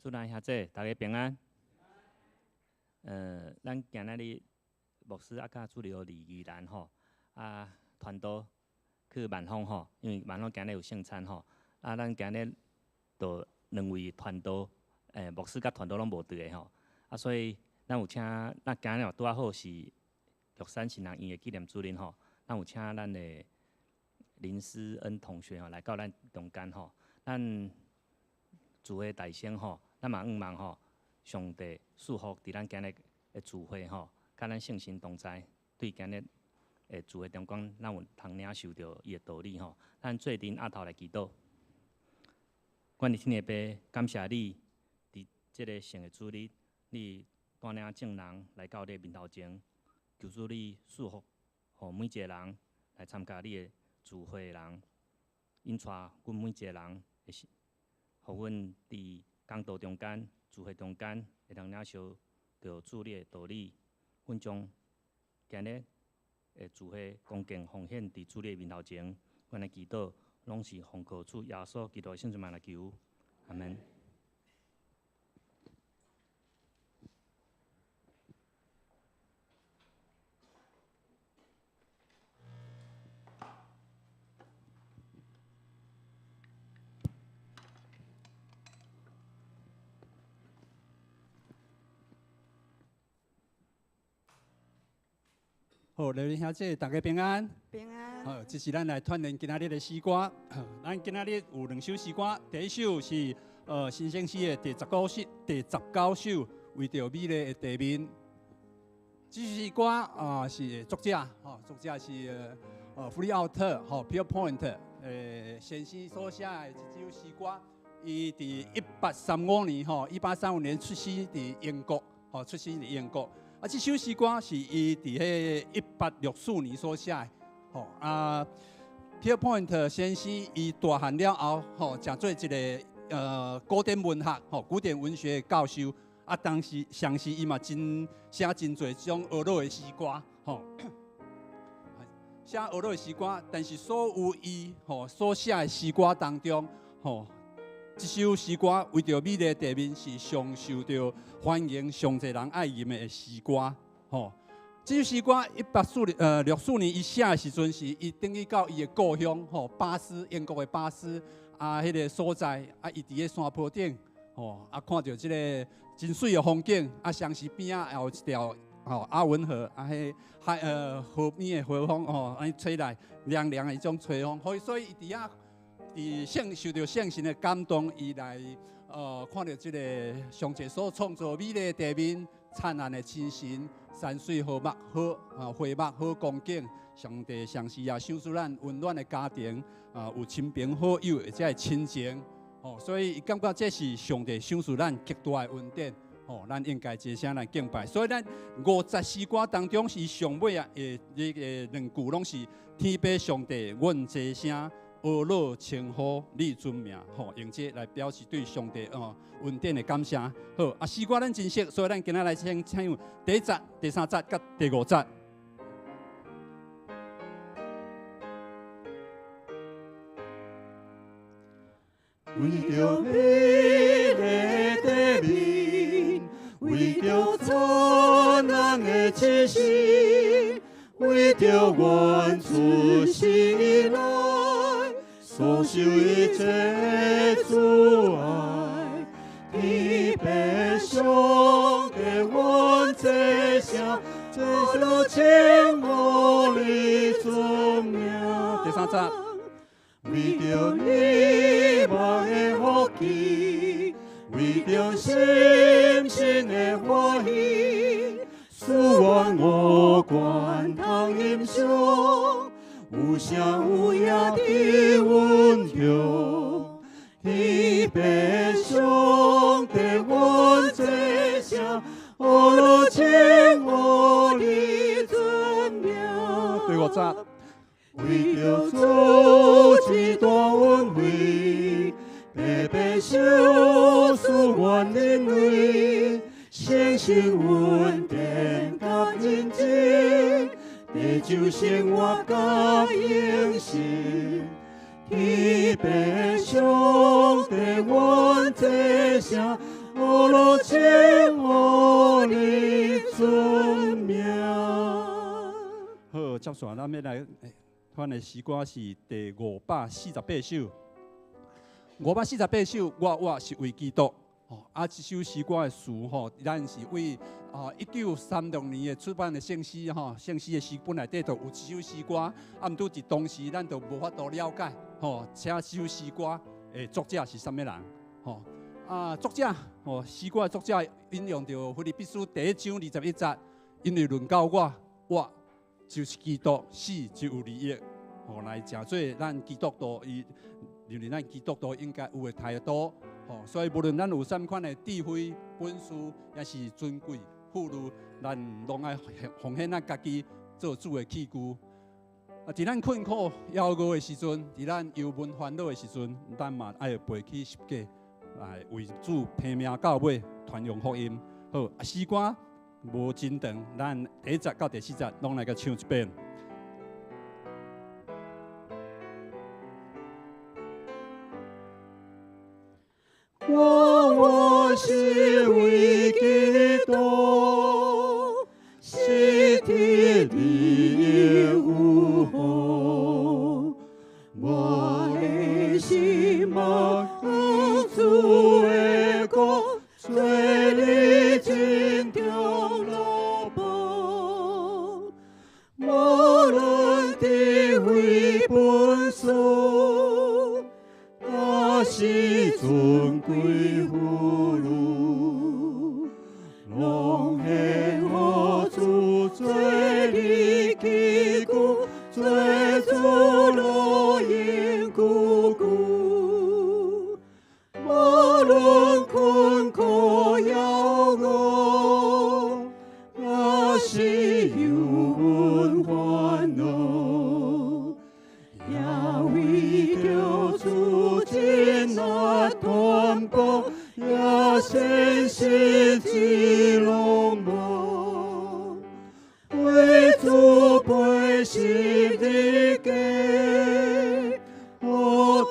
主內兄姊，大家平安。咱今仔日牧師啊，佮主任離宜蘭吼，啊，傳道去萬豐吼，因為萬豐今日有聖餐吼，啊，咱今日就兩位傳道，牧師佮傳道攏無佇咧吼，啊，所以咱有請，咱今日嘛拄仔好是玉山神學院的紀念主日吼，咱有請咱的林思恩同學吼來到咱中間吼，咱聚會大聲吼，咱嘛向望吼，上帝賜福佇咱今日的聚會吼，佮咱聖神同在，對今日的聚會中間，咱有通領受著伊的道理吼。咱做陣阿頭來祈禱。阮的天父爸，感謝你佇這个聖的主日，你帶領眾人來到你的面頭前，求主你賜福，予每一个人來參加你的聚會的人，引帶阮每一个人的心。予阮佇講道中間、聚會中間，會當領受著主你的道理。阮將今日的聚會恭敬奉獻佇主你的面頭前。阮的祈禱攏是奉靠主耶穌基督的聖名來求，阿門。好，劉玲小姐，大家平安。平安。好，這是咱來團練今仔日的詩歌。咱今仔日有兩首詩歌，第一首是新生詩的第十九首，第十九首，為著美麗的地面。這首詩歌啊是作者，吼，作者是弗里奧特，吼，Pierpont，先生所寫的一首詩歌。伊佇1835年，吼，1835年出生佇英國，吼，出生佇英國。啊，這首詩歌是伊佇彼個1864年所寫的，吼啊，Pierpont 先生伊大漢了後，吼，成做一个古典文學，吼，古典文學的教授。啊，當時上時伊嘛真寫真濟這種呵咾的詩歌，吼，寫呵咾的詩歌，但是所有伊吼所寫的詩歌當中，吼，這首詩歌為著美麗地面是上受著歡迎、上濟人愛吟的詩歌，吼。這首詩歌一八四六四年伊寫的時陣，是伊轉去到伊的故鄉，吼，巴斯，英國的巴斯啊，彼个所在啊，伊佇个山坡頂，吼，啊，看著這个真媠的風景，啊，雙溪邊仔也有一條吼阿文河，啊，彼海河邊的和風吼，按呢吹來涼涼的彼種吹風，所以伊佇遐。伊聖受著聖神的感動，伊來看著這個上帝所創造美麗的地面、燦爛的清晨、山水和木好啊，花木好光景。上帝上時也賞賜咱溫暖的家庭啊，有親朋好友或者是親情，吼，所以伊感覺這是上帝賞賜咱極大的恩典，吼，咱應該齊聲來敬拜。所以咱五節詩歌當中是上尾啊，的兩句攏是天父上帝，阮齊聲。呵咾稱呼你尊名，吼，用這來表示對上帝哦恩典的感謝。好，啊，詩歌咱真熟，所以咱今仔來先唱第一節、第三節佮第五節。為著美麗地面，為著燦爛的清晨，為著阮出世以來所受一切阻礙，天父上帝，阮齊聲，呵咾稱呼你尊名。第三節，為著你望的福氣，為著深深的歡喜，賜願五官通欣賞。有聲有影佇阮中，天父上帝，阮齊聲，呵咾稱呼你尊名。第五節，為著主之大恩惠，白白賞賜阮人類，誠實恩典佮仁慈。地球生活佮永生，天父上帝，阮齊聲，呵保羅請予你尊名。好，接紲咱欲來阮的詩歌是第548首。548首，我活是為基督。哦，啊，這首詩歌的詞吼，咱是為1936年的出版的聖詩吼，聖詩的詩本內底就有這首詩歌，啊，毋過佇當時咱就無法度了解，吼，寫這首詩歌的作者是啥物人，吼，啊，作者吼，詩歌的作者引用著腓立比書第一章21節，因為論到我，活就是基督，死就有利益，吼，來成做咱基督徒伊認為咱基督徒應該有的態度。吼，所以無論咱有啥物款的智慧、本事，抑是尊貴、富裕，咱攏愛奉獻咱家己做主的器具。啊，佇咱困苦枵餓的時陣，佇咱憂悶煩惱的時陣，咱嘛愛背起十架來為主拼命到尾，傳揚福音。好，啊，詩歌無真長，咱第一節到第四節攏來共唱一遍。我活是為基督，死佇利益有福。我的心望主的國，做你真中奴僕。無論智慧本事，抑是尊貴富裕，攏獻予主做你器具，做主樂用久久。無論困苦枵餓，抑是憂悶煩惱，也為著主真愛傳播，也信心之攏無。為主背十字架，予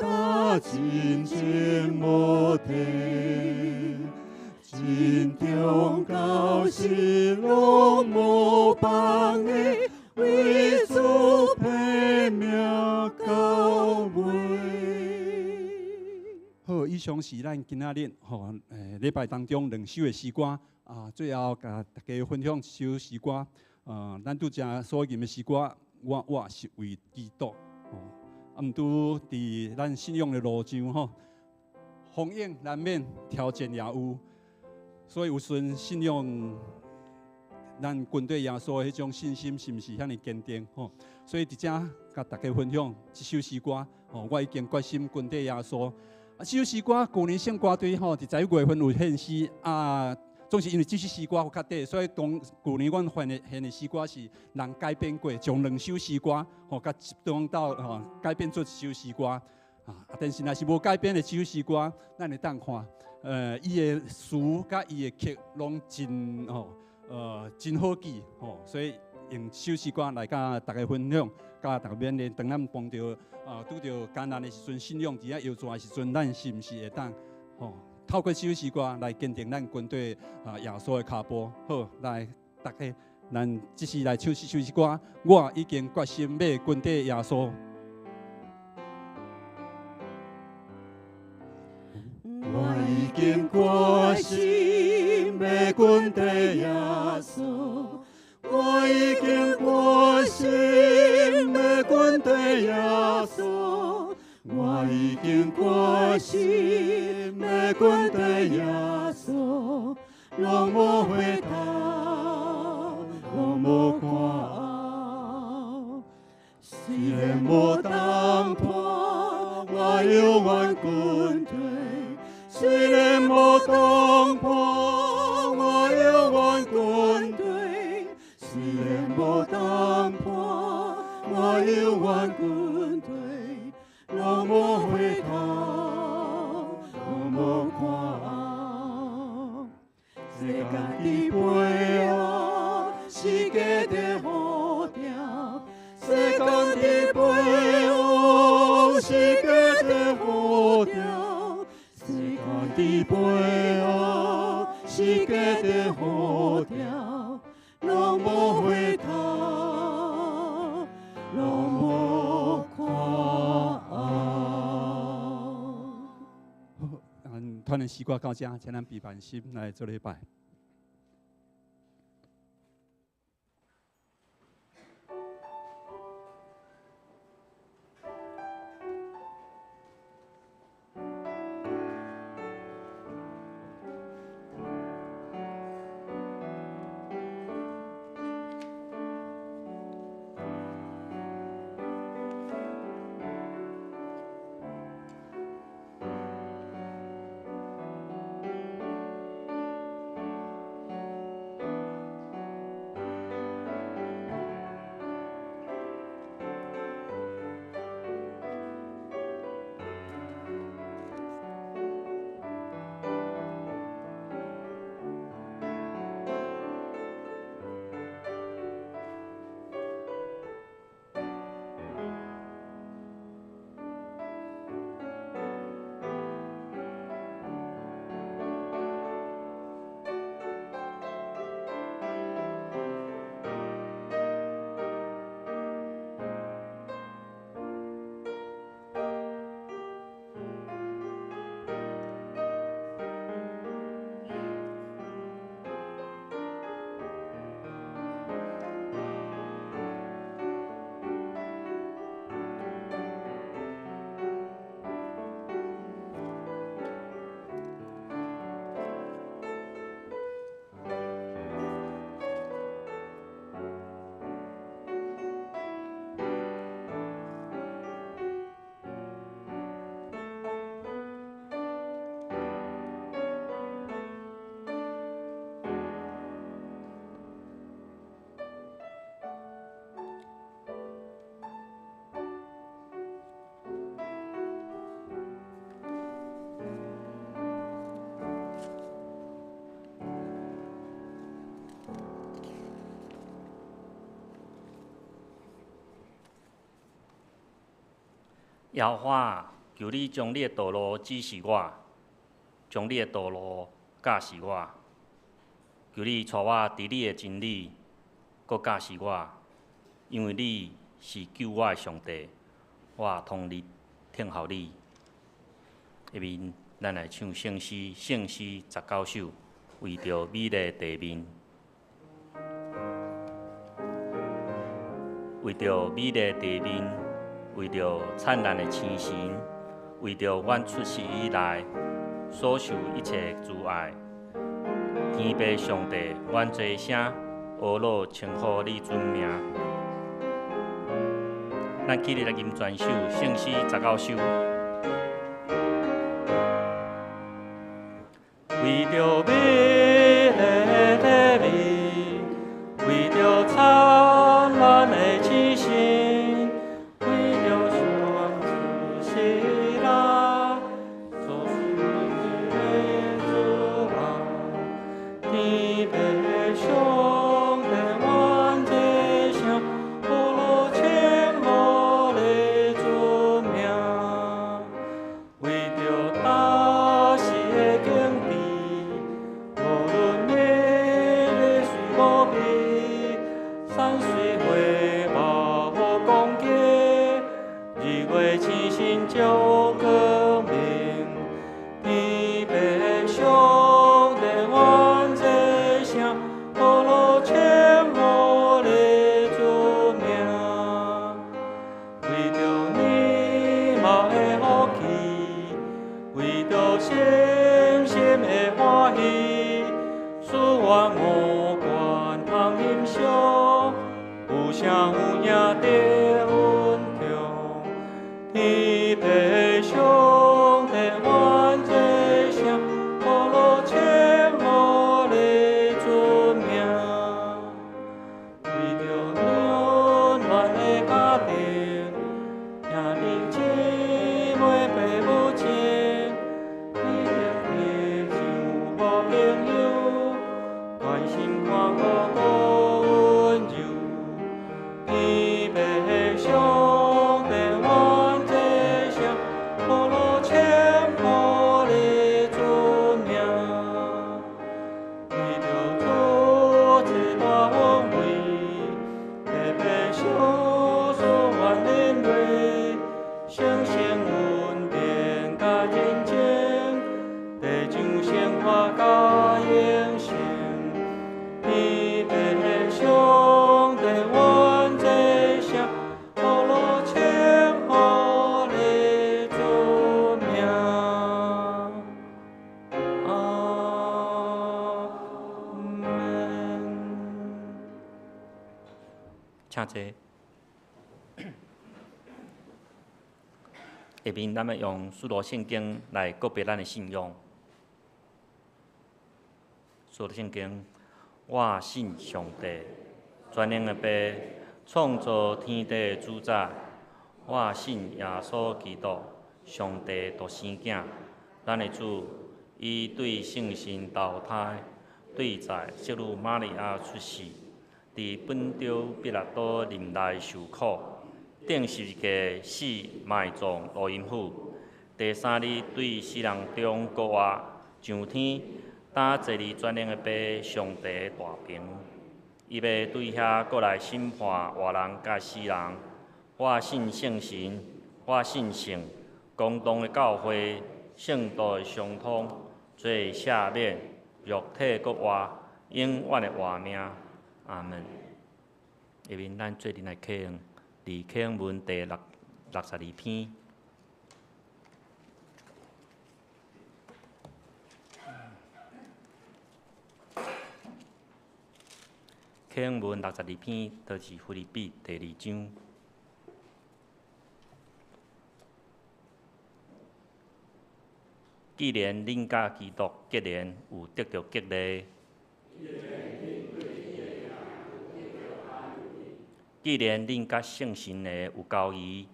他真正無體，真中到死攏無放下，為主拼命到尾。好，以上是咱今仔日吼，禮拜當中兩首的詩歌啊，最後共大家分享一首詩歌。咱拄才所吟的詩歌，我活是為基督。吼，啊，毋過佇咱信仰的路上吼，風雨難免，挑戰也有，所以有時陣信仰，咱跟綴耶穌的彼種信心是毋是遐爾堅定？吼，所以佇遮共大家分享這首詩歌，吼，我已經決心跟綴耶穌。啊，這首詩歌舊年聖歌隊吼，佇11月份有獻詩啊，總是因為這首詩歌有較短，所以當舊年阮獻的詩歌是人改編過，將兩首詩歌吼，共集中到吼改編做一首詩歌啊。但是若是無改編的這首詩歌，咱會當看，伊的詞佮伊的曲攏真吼，真好記吼，所以用這首詩歌來共大家分享，共大家勉勵。當咱碰著拄著艱難的時陣，信仰佇遐搖轉的時陣，咱是毋是會當吼透過這首詩歌來堅定咱跟綴耶穌的跤步？好，來大家，咱這時來唱這首詩歌。我已經決心欲跟綴耶穌。我已經決心欲跟綴耶穌，我已經決心欲跟綴耶穌，我已經決心欲跟綴耶穌，攏無回頭，攏無看後，雖然無當破，我猶願跟綴；雖然無當破，我猶願跟綴；雖然無當破，我猶願跟綴，攏無回頭，攏無看後。世間的背後是假的好聽，世間的背後是假的好聽，世間的背後的呼召，拢无回头，拢无看后。好，咱团的诗歌到遮，请咱闭目心来做礼拜。耶和华，求你將你的道路指示我，將你的道路教示我。求你帶我佇你的真理，閣教示我，因為你是救我的上帝，我通日聽候你。下面咱來唱聖詩，聖詩19首，為著美麗地面，為著美麗地面。為著燦爛的星辰，為著阮出世以來所受一切阻礙，天父上帝，阮齊聲呵咾稱呼你尊名。咱起立來吟全首聖詩19首。為著美麗的地面，為著燦爛的星辰。為著請坐。下面咱欲用使徒聖經來告白咱的信仰。使徒聖經，我信上帝，全能的父，創造天地的主宰。我信耶穌基督，上帝獨生囝，咱的主，伊對聖神投胎，對在聖女瑪利亞出世，佇本丟彼拉多任內受苦，釘十字架死埋葬落陰府，第三日對死人中復活，上天，擔坐佇全能的父上帝的大爿。伊欲對遐閣來審判活人佮死人。我信聖神，我信聖公同的教會，聖徒的相通，罪赦免，肉體復活，永遠的活命。阿門。下面咱做陣來啟用，佇啟用文第62篇。啟用文62篇，就是腓立比第二章。既然恁佮基督結連，有得著激勵；既然恁佮聖神的有交誼，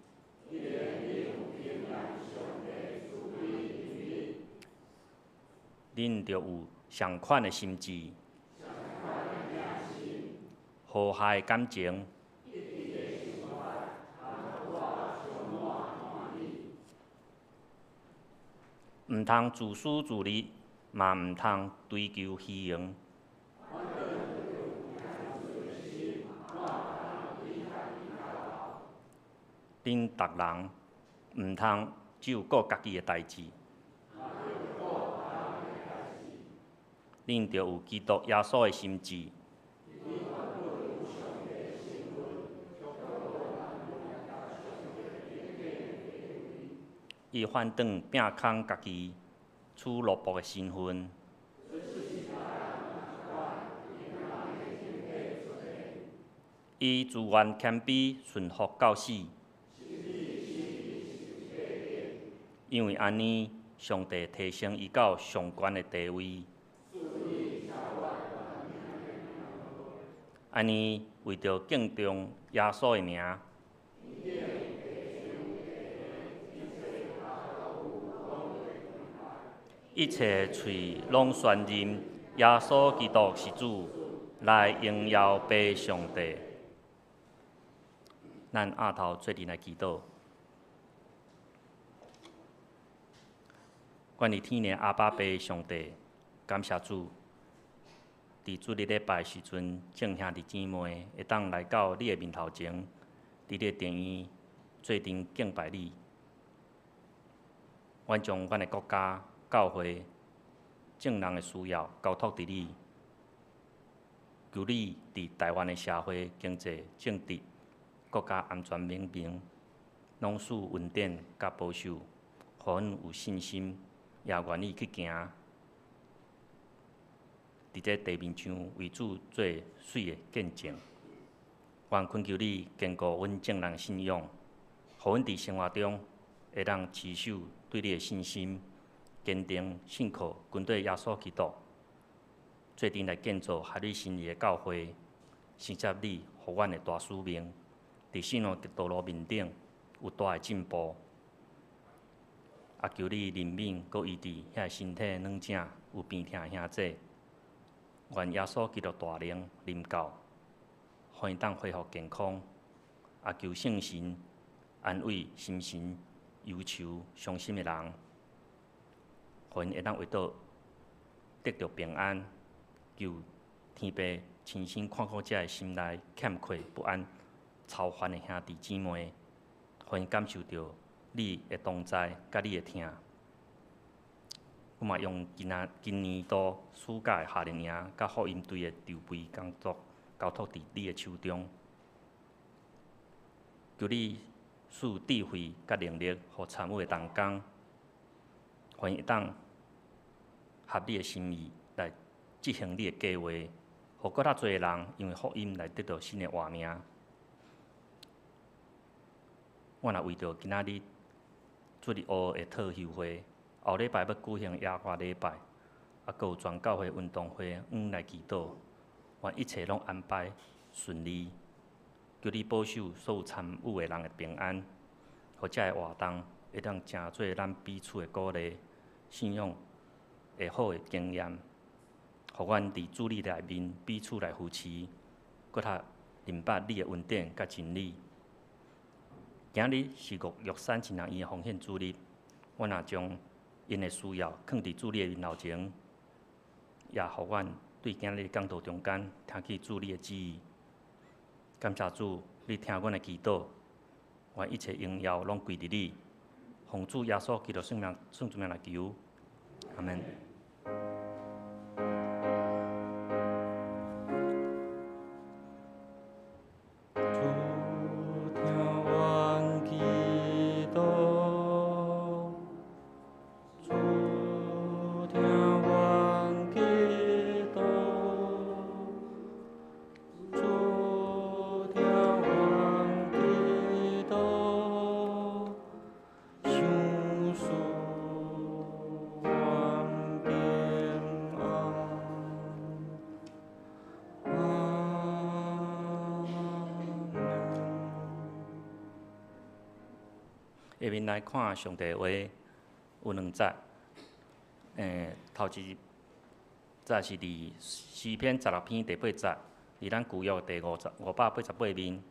恁著有仝款的心志，和諧的感情。毋通自私自利，嘛毋通追求虛榮。恁逐人毋通只有顧家己的代誌，恁著有基督耶穌的心志。伊反轉摒空家己，取奴僕的身份。伊自願謙卑，順服到死。因為按呢，上帝提升伊到上懸的地位。按呢，為著敬重耶穌的名。一切喙攏宣認耶穌基督是主，來榮耀父上帝。咱額頭做陣來祈禱。阮佇天的阿爸父上帝，感謝主，佇主日禮拜時陣，眾兄弟姊妹會當來到你的面頭前，佇你的殿院做陣敬拜你。阮將阮的國家、教會、眾人的需要交託佇你，求你佇台灣的社會、經濟、政治、國家安全穩定，攏賜恩典佮保守，予阮有信心，也願意去行。佇這地面上為主做媠的見證。願懇求你堅固阮眾人信仰，予阮佇生活中會當持守對你的信心，堅定信靠跟綴耶穌基督，做陣來建造合你心意的教會，承接你予阮的大使命，佇信仰的道路面頂有大的進步。啊，求你憐憫閣醫治遐身體軟正有病痛的兄弟，願耶穌基督大能臨到，予𪜶當恢復健康。啊，求聖神安慰心神憂愁傷心的人，予𪜶會當為倒得著平安。求天父親身看顧這个心內欠缺不安、操煩的兄弟姊妹，予𪜶感受著你的同在，佮你的疼。阮嘛用今年度暑假的夏令營佮福音隊的籌備工作，交託佇你的手中。求你賜智慧佮能力，予參與的同工，予𪜶會當合你的心意來執行你的計劃，予閣較濟人因為福音來得著新的活命。阮也為著今仔日主日學的特休會，後禮拜欲舉行夜歌禮拜，啊，閣有全教會運動會，阮來祈禱，願一切攏安排順利，求你保守所有參與的人的平安，予這个活動會當成做咱彼此的鼓勵、信仰會好的經驗，予阮佇主你內面彼此來扶持，閣較明白你的恩典佮真理。今日是五玉山親人伊的奉獻主日，阮也將𪜶的需要囥佇主你的面頭前，也予阮對今日講道中間聽見主你的旨意。感謝主，你聽阮的祈禱，願一切榮耀攏歸佇你。奉主耶穌基督聖名，聖主名來求，阿們。下面來看上帝話有兩節，頭一節是佇詩篇十六篇第八節，佇咱舊約第588面。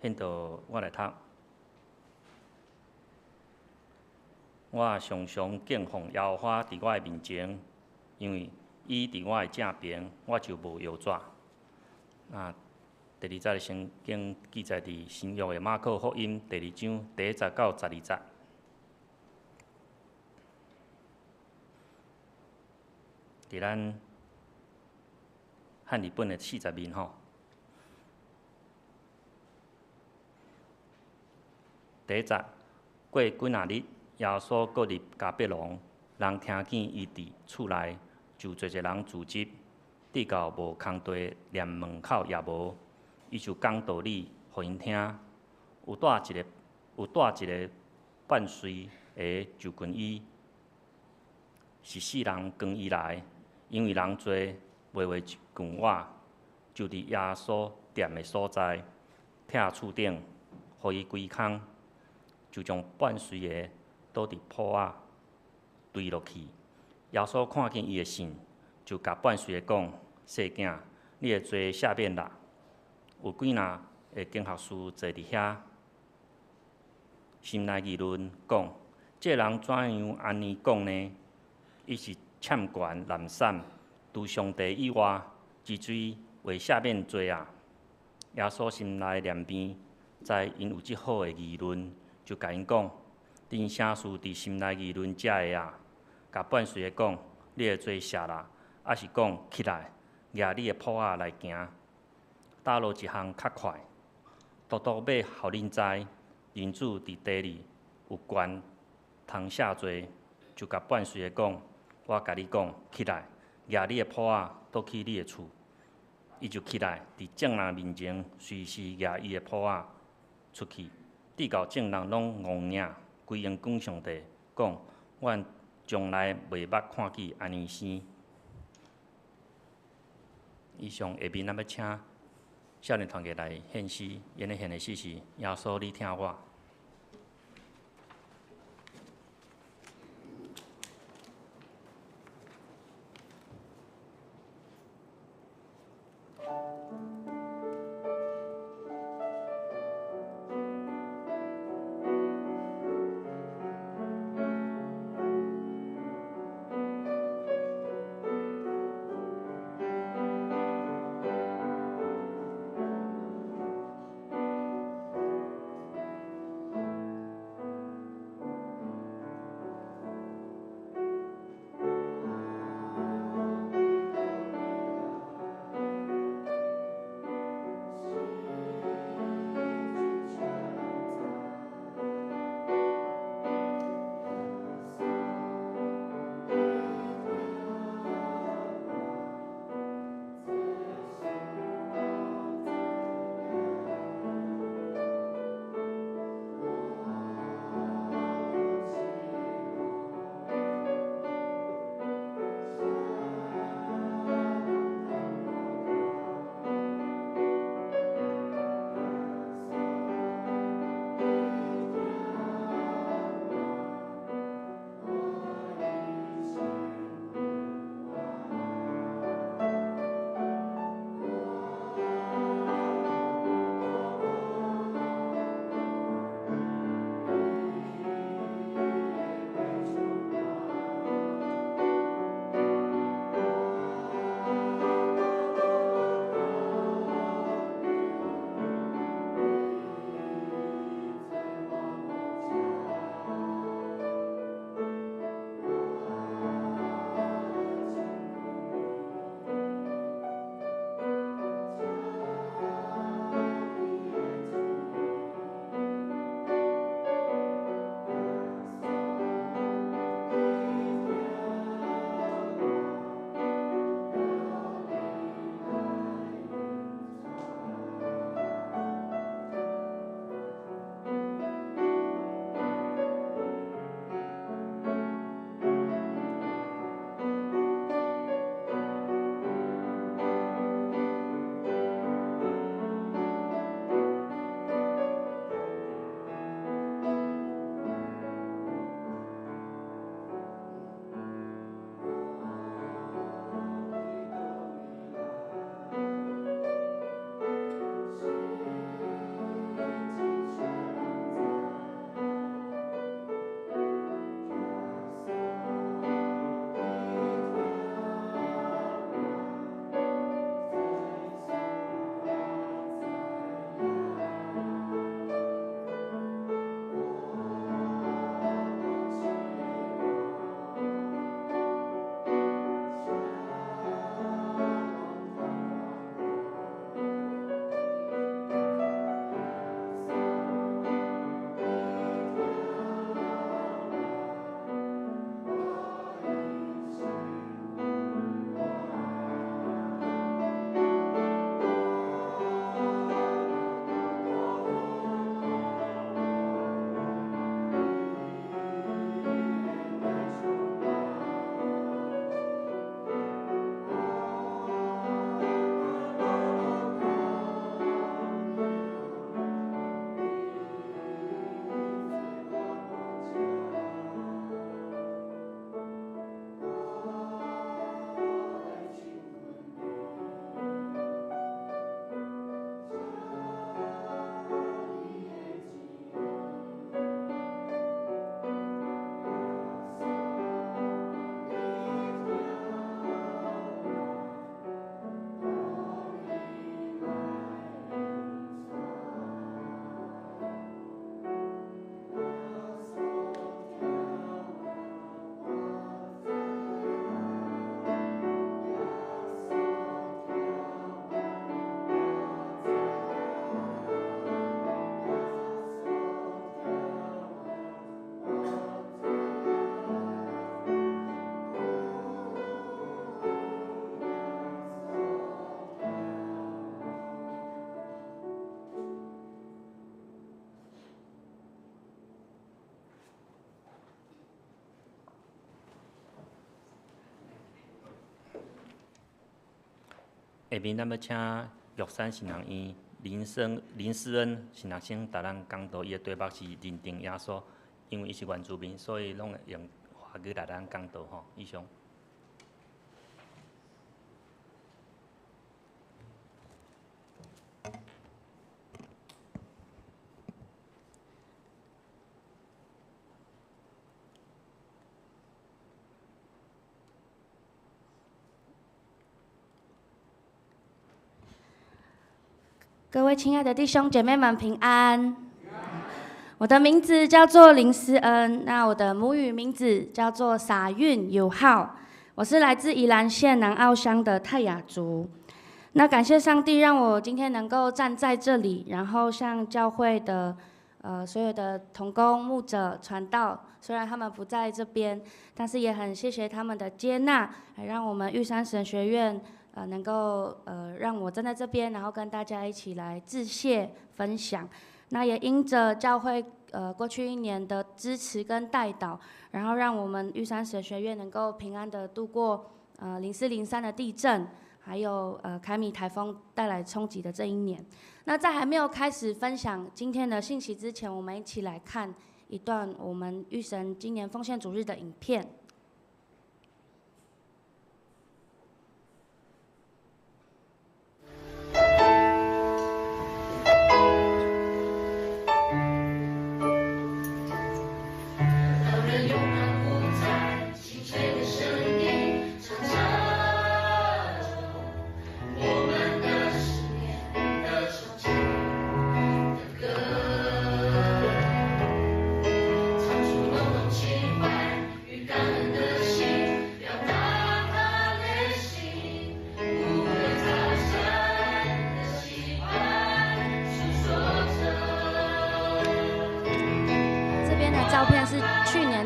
現在我來讀。我常常敬奉耶和華佇我的面前，因為伊佇我的正邊，我就無搖掣。啊，第二節的聖經記載佇新約的馬可福音第二章第一節到十二節。佇咱漢字本的40面吼。第一節，過幾若日，耶穌閣入迦百農，人聽見伊佇厝內，就濟濟人聚集，直到無空地，連門口也無。伊就講道理予𪜶聽，有帶一個半隨的就近伊，是世人扛伊來，因為人濟，袂話上倚，就佇耶穌踮的所在，拆厝頂，予伊歸空，就將半隨的倒佇鋪仔墜落去。耶穌看見伊的信，就共半隨的講：細囝，你的罪赦免啦。有幾若个經學師坐佇遐，心內議論講：這人怎樣按呢講呢？伊是攕權濫散，除上帝以外之罪會赦免罪啊！耶穌心內憐憫，知𪜶有這好的議論，就共𪜶講：恁啥事佇心內議論這个啊？共半隨的講：你的罪赦啦，抑是講起來，舉你的鋪仔來行。佗落一項較快，獨獨欲予恁知，人子佇地裡有權通赦罪，就共半隨的講：我共你講，起來，舉你的鋪仔，倒去你的厝。伊就起來，佇眾人面前隨時舉伊的鋪仔出去，直到眾人攏戇攑，歸榮光上帝，講：阮從來袂捌看見按呢生。以上下面咱欲請少年團契來獻詩，𪜶咧獻的詩是：耶穌，你聽我。耶下面咱欲請玉山神學院林生林思恩神學生帶咱講道，伊的題目是認定耶穌，因為伊是原住民，所以攏會用華語來咱講道吼。以上。各位親愛的弟兄姐妹們平安。我的名字叫做林思恩，那我的母語名字叫做撒運有浩，我是來自宜蘭縣南澳鄉的泰雅族。那感謝上帝讓我今天能夠站在這裡，然後向教會的所有的同工、牧者、傳道，雖然他們不在這邊，但是也很謝謝他們的接納，來讓我們玉山神學院能夠讓我站在這邊，然後跟大家一起來致謝分享。那也因着教會過去一年的支持跟帶導，然後讓我們玉山神學院能夠平安的度過0403的地震，還有凱米颱風帶來衝擊的這一年。那在還沒有開始分享今天的信息之前，我們一起來看一段我們玉神今年奉獻主日的影片。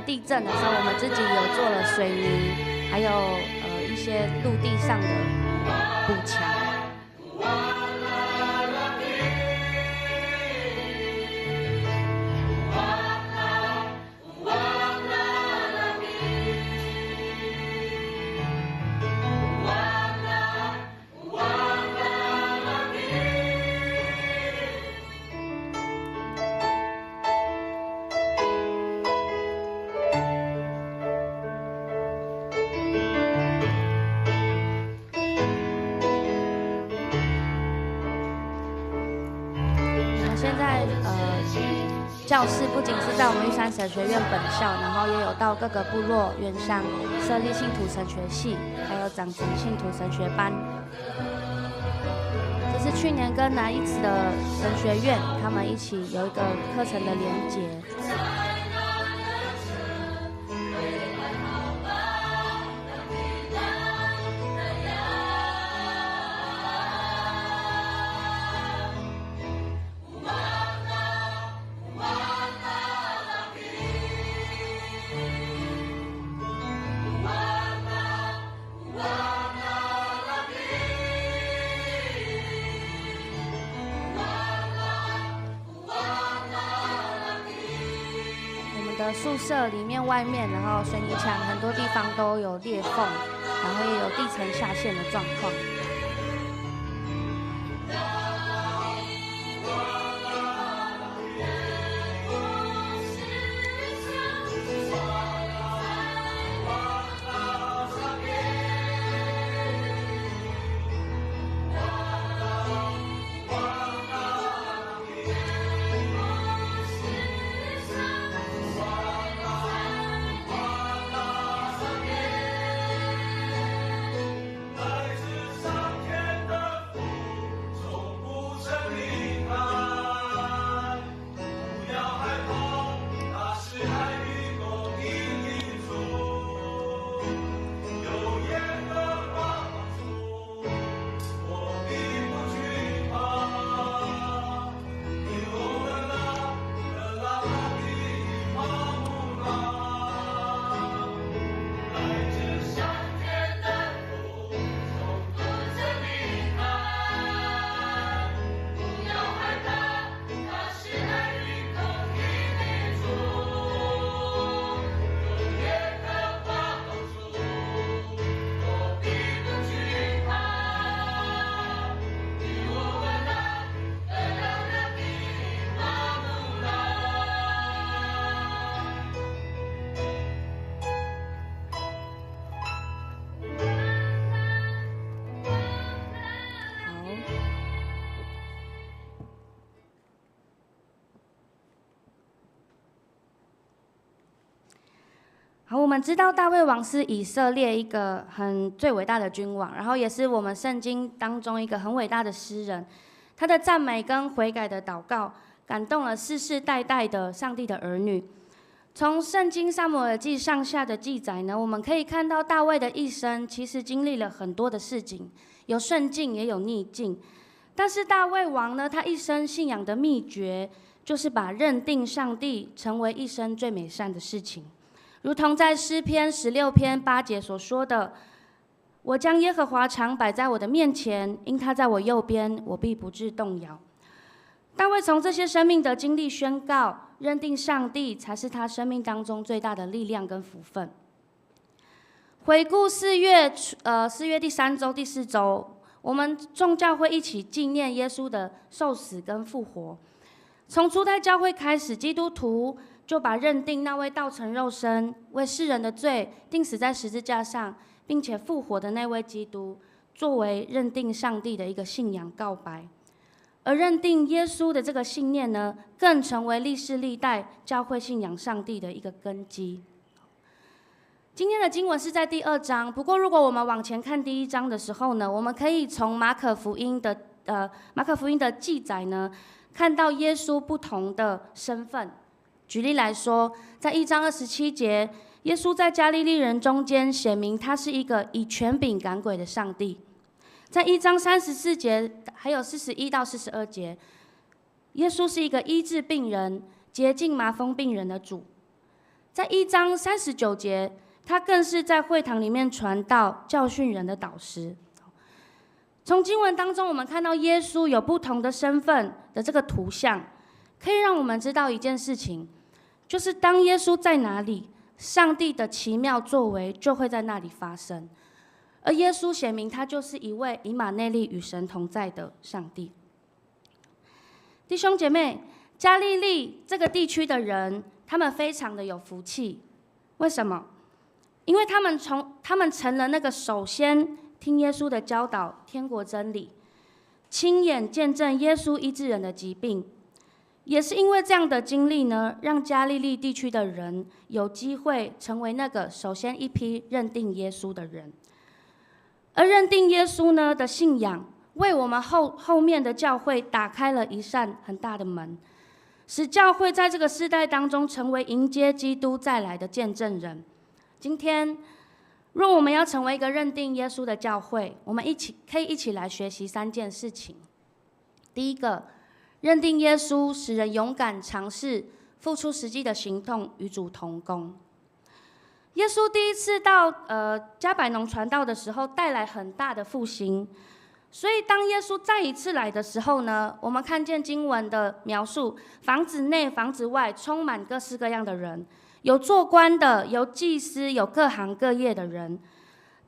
地震的時候，我們自己有做了水泥，還有一些陸地上的補強。教室不僅是在我們玉山神學院本校，然後也有到各個部落原鄉設立信徒神學系，還有長成信徒神學班。這是去年跟南一慈的神學院他們一起有一個課程的連結。宿舍裡面、外面，然後水泥牆很多地方都有裂縫，然後也有地層下陷的狀況。好，我們知道大衛王是以色列一個很最偉大的君王，然後也是我們聖經當中一個很偉大的詩人。他的讚美跟悔改的禱告，感動了世世代代的上帝的兒女。從聖經撒母耳記上下的記載呢，我們可以看到大衛的一生其實經歷了很多的事情，有順境也有逆境。但是大衛王呢，他一生信仰的秘訣，就是把認定上帝成為一生最美善的事情。如同在詩篇16篇8節所說的：“我將耶和華常擺在我的面前，因他在我右邊，我必不致動搖。”大衛從這些生命的經歷宣告，認定上帝才是他生命當中最大的力量跟福分。回顧四月，4月第三週、第四週，我們眾教會一起紀念耶穌的受死跟復活。從初代教會開始，基督徒就把認定那位道成肉身、為世人的罪釘死在十字架上，並且復活的那位基督，作為認定上帝的一個信仰告白。而認定耶穌的這個信念呢，更成為歷世歷代教會信仰上帝的一個根基。今天的經文是在第二章，不過如果我們往前看第一章的時候呢，我們可以從馬可福音的記載呢，看到耶穌不同的身份。舉例來說，在1章27節，耶穌在加利利人中間顯明他是一個以權柄趕鬼的上帝。在1章34節，還有41到42節，耶穌是一個醫治病人、潔淨麻風病人的主。在1章39節，他更是在會堂裡面傳道、教訓人的導師。從經文當中，我們看到耶穌有不同的身份的這個圖像，可以讓我們知道一件事情，就是當耶穌在哪裡，上帝的奇妙作為就會在那裡發生。而耶穌顯明他就是一位以馬內利與神同在的上帝。弟兄姐妹，加利利這個地區的人，他們非常的有福氣。為什麼？因為他們成了那個首先聽耶穌的教導、天國真理，親眼見證耶穌醫治人的疾病。也是因為這樣的經歷呢，讓加利利地區的人有機會成為那個首先一批認定耶穌的人。而認定耶穌呢的信仰，為我們後面的教會打開了一扇很大的門，使教會在這個世代當中成為迎接基督再來的見證人。今天，若我們要成為一個認定耶穌的教會，我們一起可以一起來學習三件事情。第一個，認定耶穌使人勇敢嘗試付出實際的行動與主同工。耶穌第一次到迦百農傳道的時候，帶來很大的復興。所以當耶穌再一次來的時候呢，我們看見經文的描述，房子內、房子外充滿各式各樣的人，有做官的，有祭司，有各行各業的人。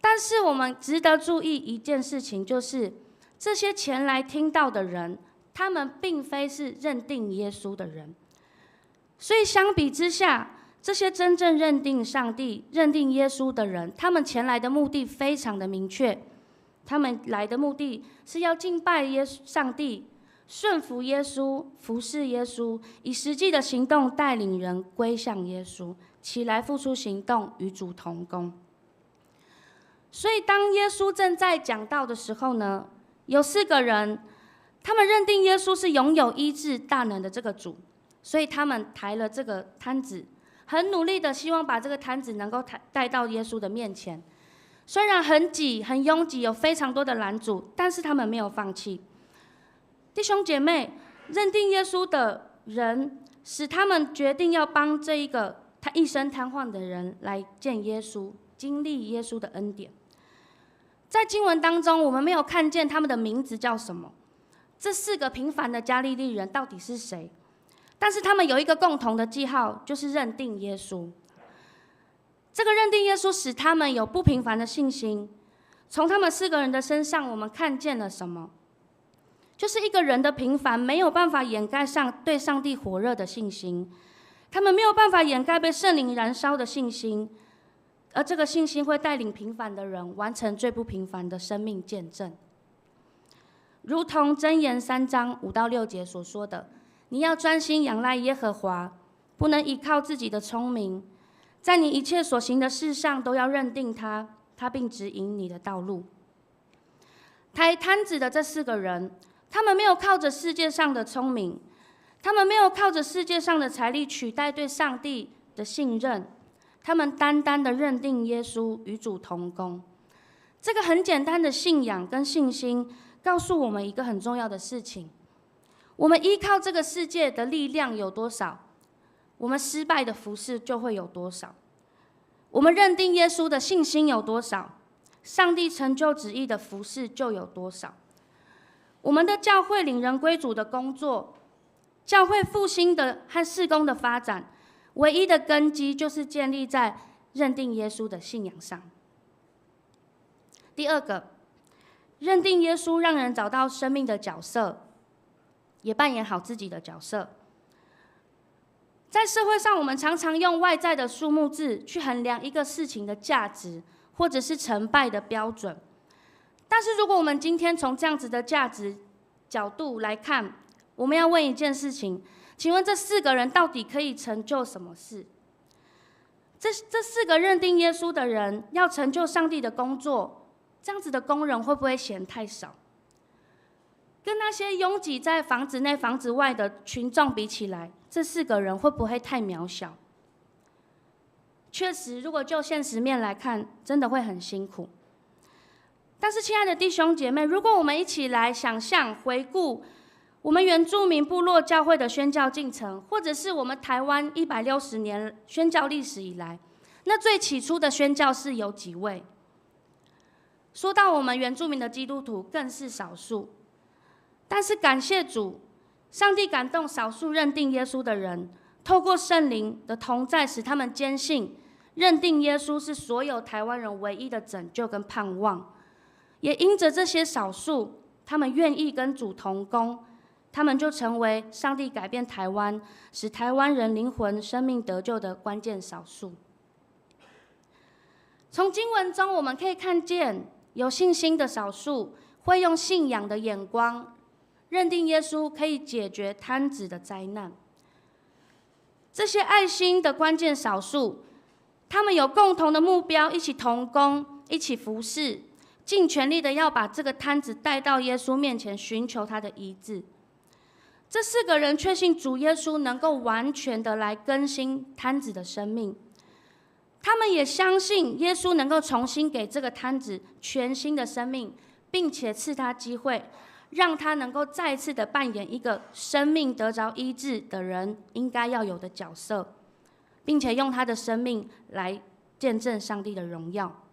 但是我們值得注意一件事情，就是這些前來聽道的人，他們並非是認定耶穌的人。所以相比之下，這些真正認定上帝、認定耶穌的人，他們前來的目的非常的明確。他們來的目的是要敬拜耶穌上帝、順服耶穌、服侍耶穌，以實際的行動帶領人歸向耶穌，起來付出行動與主同工。所以，當耶穌正在講道的時候呢，有四個人，他們認定耶穌是擁有醫治大能的這個主，所以他們抬了這個癱子，很努力的希望把這個癱子能夠抬帶到耶穌的面前。雖然很擠、很擁擠，有非常多的攔阻，但是他們沒有放棄。弟兄姐妹，認定耶穌的人，使他們決定要幫這一個他一生癱瘓的人來見耶穌，經歷耶穌的恩典。在經文當中，我們沒有看見他們的名字叫什麼。這四個平凡的加利利人到底是誰？但是他們有一個共同的記號，就是認定耶穌。這個認定耶穌使他們有不平凡的信心。從他們四個人的身上，我們看見了什麼？就是一個人的平凡沒有辦法掩蓋上對上帝火熱的信心，他們沒有辦法掩蓋被聖靈燃燒的信心，而這個信心會帶領平凡的人完成最不平凡的生命見證。如同箴言3章5到6節所說的：“你要專心仰賴耶和華，不能依靠自己的聰明。”在你一切所行的事上都要認定他，他必指引你的道路。抬癱子的這四個人，他們沒有靠着世界上的聰明，他們沒有靠着世界上的財力取代對上帝的信任，他們單單的認定耶穌與主同工。這個很簡單的信仰跟信心，告訴我們一個很重要的事情：我們依靠這個世界的力量有多少，我們失敗的服事就會有多少。我們認定耶穌的信心有多少，上帝成就旨意的服事就有多少。我們的教會領人歸主的工作，教會復興的和事工的發展，唯一的根基就是建立在認定耶穌的信仰上。第二個，認定耶穌讓人找到生命的角色，也扮演好自己的角色。在社會上，我們常常用外在的數目字去衡量一個事情的價值，或者是成敗的標準。但是，如果我們今天從這樣子的價值角度來看，我們要問一件事情：請問這四個人到底可以成就什麼事？這四個認定耶穌的人要成就上帝的工作，這樣子的工人會不會嫌太少？跟那些擁擠在房子內、房子外的群眾比起來，這四個人會不會太渺小？確實，如果就現實面來看，真的會很辛苦。但是，親愛的弟兄姐妹，如果我們一起來想象、回顧我們原住民部落教會的宣教進程，或者是我們台灣160年宣教歷史以來，那最起初的宣教士有幾位？說到我們原住民的基督徒，更是少數。但是感謝主，上帝感動少數認定耶穌的人，透過聖靈的同在，使他們堅信認定耶穌是所有台灣人唯一的拯救跟盼望。也因着這些少數，他們願意跟主同工，他們就成為上帝改變台灣、使台灣人靈魂生命得救的關鍵少數。從經文中我們可以看見，有信心的少數會用信仰的眼光認定耶穌可以解決癱子的災難。這些愛心的關鍵少數，他們有共同的目標，一起同工，一起服事，盡全力的要把這個癱子帶到耶穌面前，尋求他的醫治。這四個人確信主耶穌能夠完全的來更新癱子的生命，他們也相信耶穌能夠重新給這個癱子全新的生命，並且賜他機會，讓他能夠再次的扮演一個生命得著醫治的人應該要有的角色，並且用他的生命來見證上帝的榮耀。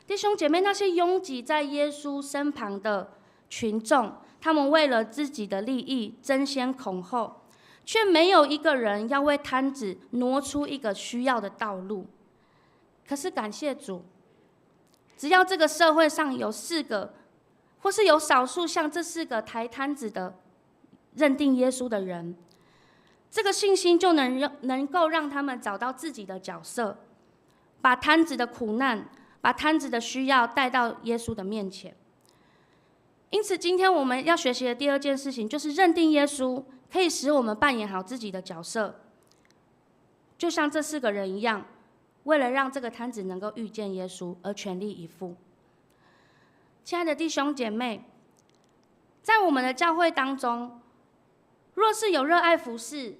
弟兄姐妹，那些擁擠在耶穌身旁的群眾，他們為了自己的利益爭先恐後，卻沒有一個人要為癱子挪出一個需要的道路。可是感謝主，只要這個社會上有四個，或是有少數像這四個抬癱子的認定耶穌的人，這個信心就能夠讓他們找到自己的角色，把癱子的苦難，把癱子的需要帶到耶穌的面前。因此，今天我們要學習的第二件事情，就是認定耶穌可以使我們扮演好自己的角色，就像這四個人一樣，為了讓這個癱子能夠遇見耶穌而全力以赴。親愛的弟兄姐妹，在我們的教會當中，若是有熱愛服事、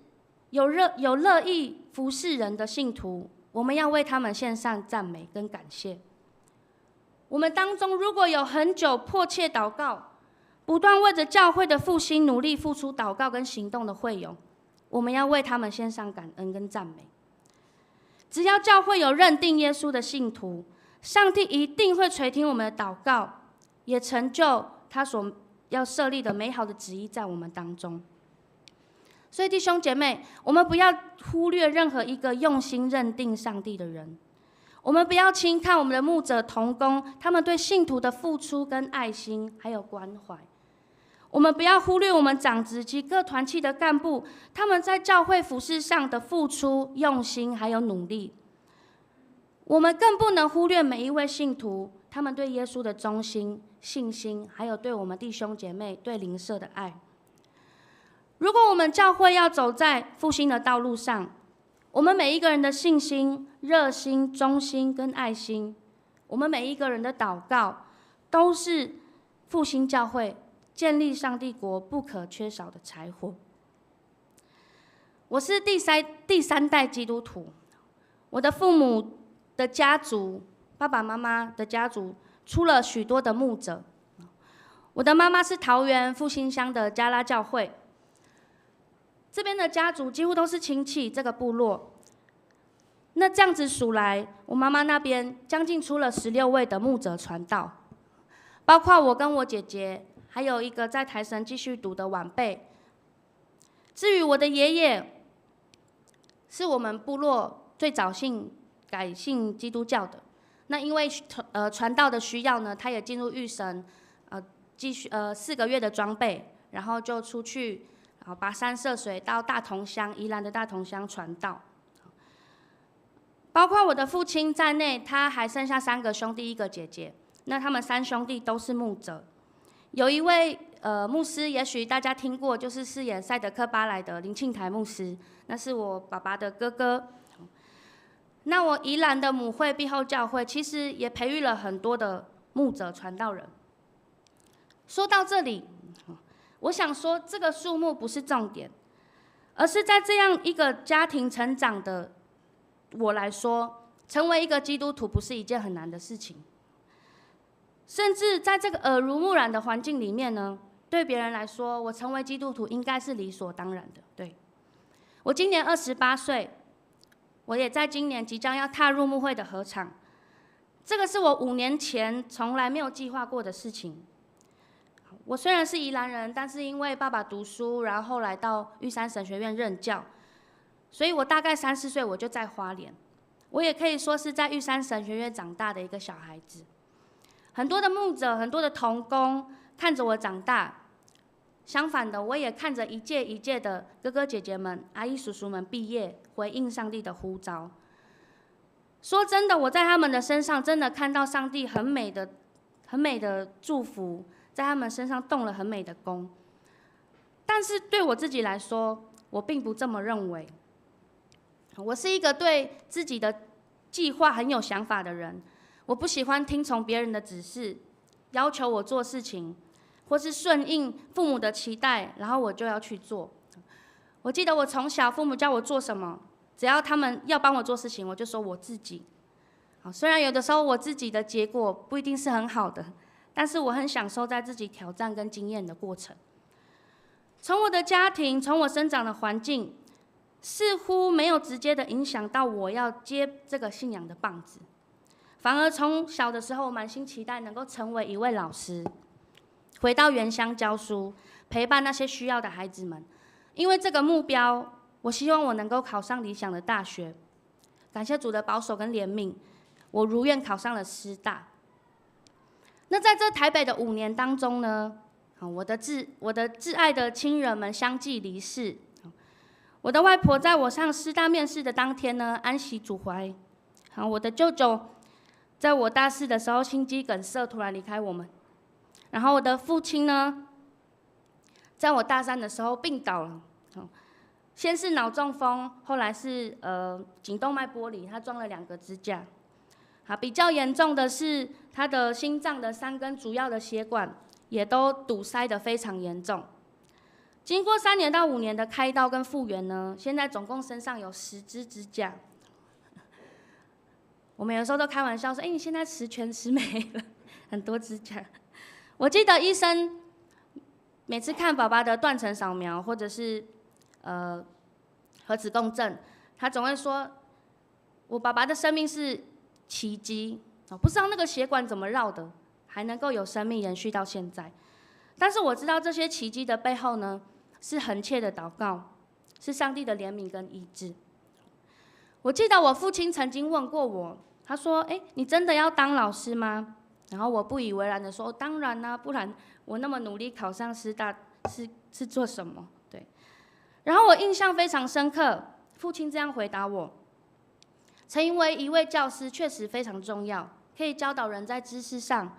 有樂意服侍人的信徒，我們要為他們獻上讚美跟感謝。我們當中如果有很久迫切禱告，不斷為着教會的復興努力付出禱告跟行動的會友，我們要為他們獻上感恩跟讚美。只要教會有認定耶穌的信徒，上帝一定會垂聽我們的禱告，也成就他所要設立的美好的旨意在我們當中。所以弟兄姐妹，我們不要忽略任何一個用心認定上帝的人。我們不要輕看我們的牧者同工，他們對信徒的付出跟愛心還有關懷。我們不要忽略我們長執及各團契的幹部，他們在教會服事上的付出、用心還有努力。我們更不能忽略每一位信徒，他們對耶穌的忠心、信心，還有對我們弟兄姐妹、對鄰舍的愛。如果我們教會要走在復興的道路上，我們每一個人的信心、熱心、忠心跟愛心，我們每一個人的禱告，都是復興教會、建立上帝國不可缺少的柴火。我是第三代基督徒，我的父母的家族，爸爸媽媽的家族出了許多的牧者。我的媽媽是桃園復興鄉的嘉拉教會。這邊的家族幾乎都是親戚，這個部落。那這樣子數來，我媽媽那邊將近出了16位的牧者傳道，包括我跟我姐姐，還有一個在台神繼續讀的晚輩。至於我的爺爺，是我們部落最早信改信基督教的。那因為傳道的需要呢，他也進入預神，繼續4個月的裝備，然後就出去。然後跋山涉水到大同鄉，宜蘭的大同鄉傳道。包括我的父親在內，他還剩下三個兄弟一個姐姐。那他們三兄弟都是牧者。有一位牧師，也許大家聽過，就是飾演賽德克巴萊的林慶台牧師，那是我爸爸的哥哥。那我宜蘭的母會碧後教會，其實也培育了很多的牧者傳道人。說到這裡，我想說，這個數目不是重點，而是在這樣一個家庭成長的我來說，成為一個基督徒不是一件很難的事情。甚至在這個耳濡目染的環境裡面呢，對別人來說，我成為基督徒應該是理所當然的。對，我今年28歲，我也在今年即將要踏入牧會的禾場，這個是我5年前從來沒有計劃過的事情。我雖然是宜蘭人，但是因為爸爸讀書，然後後來到玉山神學院任教，所以我大概三四歲我就在花蓮。我也可以說是在玉山神學院長大的一個小孩子。很多的牧者，很多的同工看着我長大。相反的，我也看着一屆一屆的哥哥姐姐們、阿姨叔叔們畢業，回應上帝的呼召。說真的，我在他們的身上真的看到上帝很美的、很美的祝福。在他們身上動了很美的工，但是對我自己來說，我並不這麼認為。我是一個對自己的計劃很有想法的人，我不喜歡聽從別人的指示，要求我做事情，或是順應父母的期待，然後我就要去做。我記得我從小父母叫我做什麼，只要他們要幫我做事情，我就說我自己。雖然有的時候我自己的結果不一定是很好的，但是我很享受在自己挑戰跟經驗的過程。從我的家庭，從我生長的環境，似乎沒有直接的影響到我要接這個信仰的棒子，反而從小的時候，我滿心期待能夠成為一位老師，回到原鄉教書，陪伴那些需要的孩子們。因為這個目標，我希望我能夠考上理想的大學。感謝主的保守跟憐憫，我如願考上了師大。那在這台北的5年當中呢，我的摯愛的親人們相繼離世。我的外婆在我上師大面試的當天呢，安息主懷。好，我的舅舅在我大四的時候心肌梗塞突然離開我們。然後我的父親呢，在我大三的時候病倒了。先是腦中風，後來是頸動脈剝離，他裝了兩個支架。好，比較嚴重的是他的心臟的三根主要的血管也都堵塞得非常嚴重。經過3年到5年的開刀跟復原呢，現在總共身上有10支支架。我們有時候都開玩笑說：“哎，你現在十全十美了，很多支架。”我記得醫生每次看爸爸的斷層掃描或者是核磁共振，他總會說：“我爸爸的生命是奇蹟，不知道那個血管怎麼繞的，還能夠有生命延續到現在。”但是我知道這些奇蹟的背後呢，是恆切的禱告，是上帝的憐憫跟醫治。我記得我父親曾經問過我，他說：“哎，你真的要當老師嗎？”然後我不以為然的說：“當然啦，不然我那麼努力考上師大是做什麼？”對。然後我印象非常深刻，父親這樣回答我：成為一位教師確實非常重要，可以教導人在知識上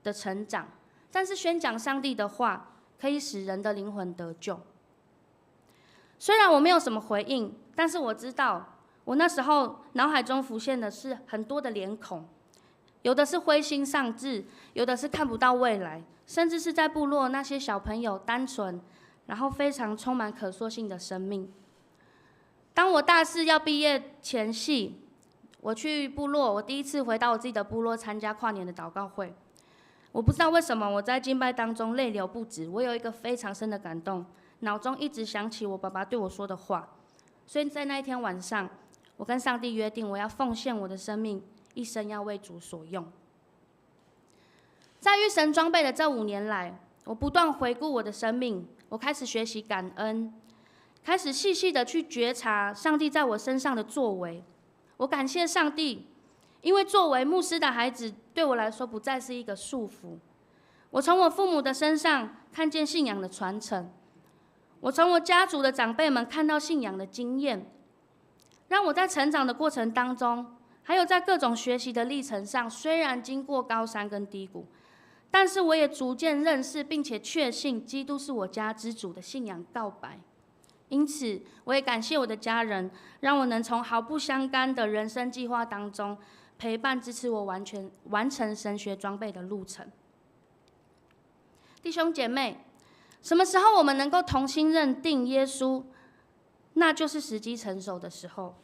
的成長，但是宣講上帝的話，可以使人的靈魂得救。雖然我沒有什麼回應，但是我知道我那时候脑海中浮现的是很多的脸孔，有的是灰心丧志，有的是看不到未来，甚至是在部落那些小朋友单纯，然后非常充满可塑性的生命。当我大四要毕业前夕，我去部落，我第一次回到我自己的部落参加跨年的祷告会。我不知道为什么我在敬拜当中泪流不止，我有一个非常深的感动，脑中一直想起我爸爸对我说的话。所以在那一天晚上，我跟上帝约定，我要奉献我的生命，一生要为主所用。在遇神装备的这5年来，我不断回顾我的生命，我开始学习感恩，开始细细的去觉察上帝在我身上的作为。我感谢上帝，因为作为牧师的孩子，对我来说不再是一个束缚。我从我父母的身上看见信仰的传承，我从我家族的长辈们看到信仰的经验，让我在成长的过程当中，还有在各种学习的历程上，虽然经过高山跟低谷，但是我也逐渐认识并且确信基督是我家之主的信仰告白。因此，我也感谢我的家人，让我能从毫不相干的人生计划当中，陪伴支持我完全完成神学装备的路程。弟兄姐妹，什么时候我们能够同心认定耶稣，那就是时机成熟的时候。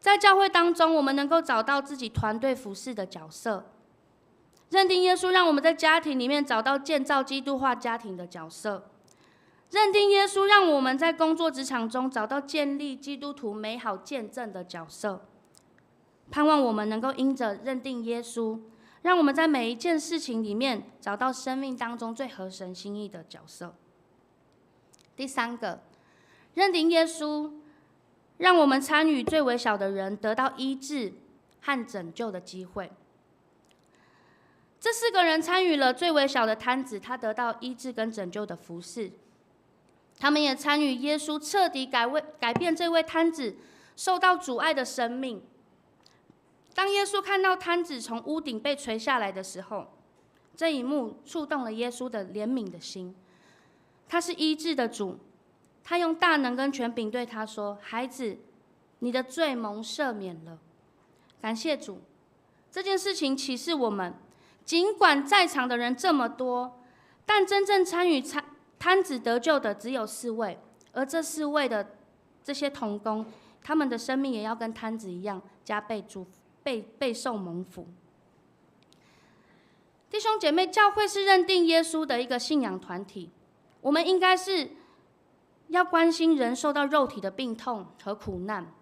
在教会当中，我们能够找到自己团队服侍的角色，认定耶稣，让我们在家庭里面找到建造基督化家庭的角色。认定耶稣，让我们在工作职场中找到建立基督徒美好见证的角色。盼望我们能够因着认定耶稣，让我们在每一件事情里面找到生命当中最合神心意的角色。第三个，认定耶稣，让我们参与最微小的人得到医治和拯救的机会。这四个人参与了最微小的瘫子，他得到医治跟拯救的服侍。他们也参与耶稣彻底改变这位瘫子受到阻碍的生命。当耶稣看到瘫子从屋顶被垂下来的时候，这一幕触动了耶稣的怜悯的心。他是医治的主，他用大能跟权柄对他说：“孩子，你的罪蒙赦免了。”感谢主，这件事情启示我们，尽管在场的人这么多，但真正参与瘫子得救的只有四位，而这四位的这些同工，他们的生命也要跟瘫子一样加倍祝福、备受蒙福。弟兄姐妹，教会是认定耶稣的一个信仰团体，我们应该是要关心人受到肉体的病痛和苦难。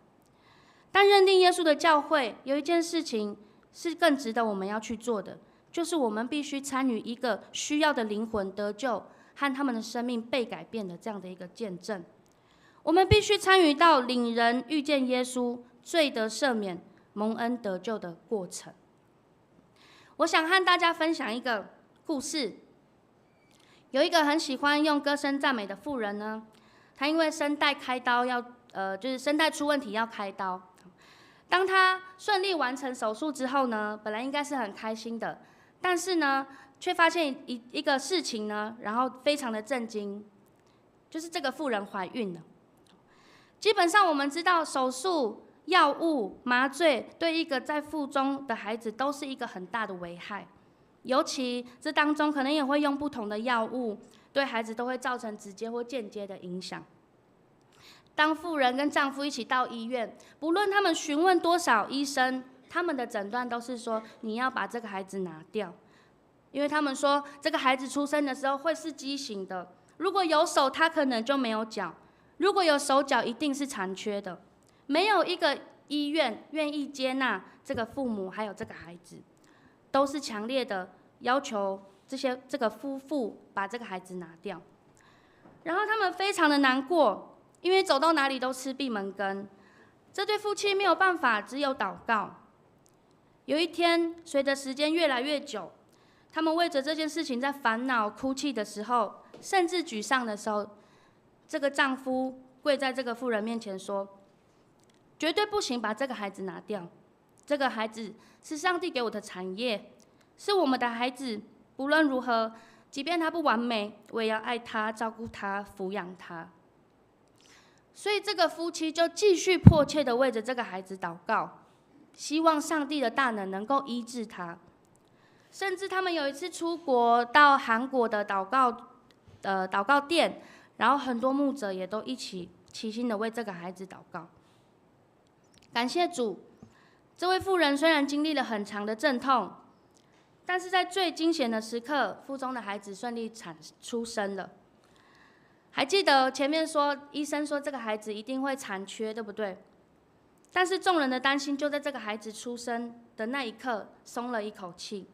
但认定耶稣的教会有一件事情是更值得我们要去做的，就是我们必须参与一个需要的灵魂得救和他们的生命被改变的这样的一个见证。我们必须参与到领人遇见耶稣、罪得赦免、蒙恩得救的过程。我想和大家分享一个故事。有一个很喜欢用歌声赞美的妇人呢，她因为声带开刀要，就是声带出问题要开刀。当她顺利完成手术之后呢，本来应该是很开心的，但是呢，却发现一个事情呢，然后非常的震惊，就是这个妇人怀孕了。基本上我们知道，手术、药物、麻醉对一个在腹中的孩子都是一个很大的危害，尤其这当中可能也会用不同的药物，对孩子都会造成直接或间接的影响。当妇人跟丈夫一起到医院，不论他们询问多少医生，他们的诊断都是说你要把这个孩子拿掉。因为他们说，这个孩子出生的时候会是畸形的，如果有手，他可能就没有脚；如果有手脚，一定是残缺的。没有一个医院愿意接纳这个父母还有这个孩子，都是强烈的要求这个夫妇把这个孩子拿掉。然后他们非常的难过，因为走到哪里都吃闭门羹。这对夫妻没有办法，只有祷告。有一天，随着时间越来越久，他们为着这件事情在烦恼、哭泣的时候，甚至沮丧的时候，这个丈夫跪在这个妇人面前说：“绝对不行，把这个孩子拿掉。这个孩子是上帝给我的产业，是我们的孩子。不论如何，即便他不完美，我也要爱他、照顾他、抚养他。”所以這個夫妻就繼續迫切的為着這個孩子禱告，希望上帝的大能能夠醫治他。甚至他們有一次出國到韓國的禱告殿，然後很多牧者也都一起齊心的為這個孩子禱告。感謝主，這位婦人雖然經歷了很長的陣痛，但是在最驚險的時刻，腹中的孩子順利產出生了。還記得前面說醫生說這個孩子一定會殘缺，對不對？但是眾人的擔心就在這個孩子出生的那一刻鬆了一口氣。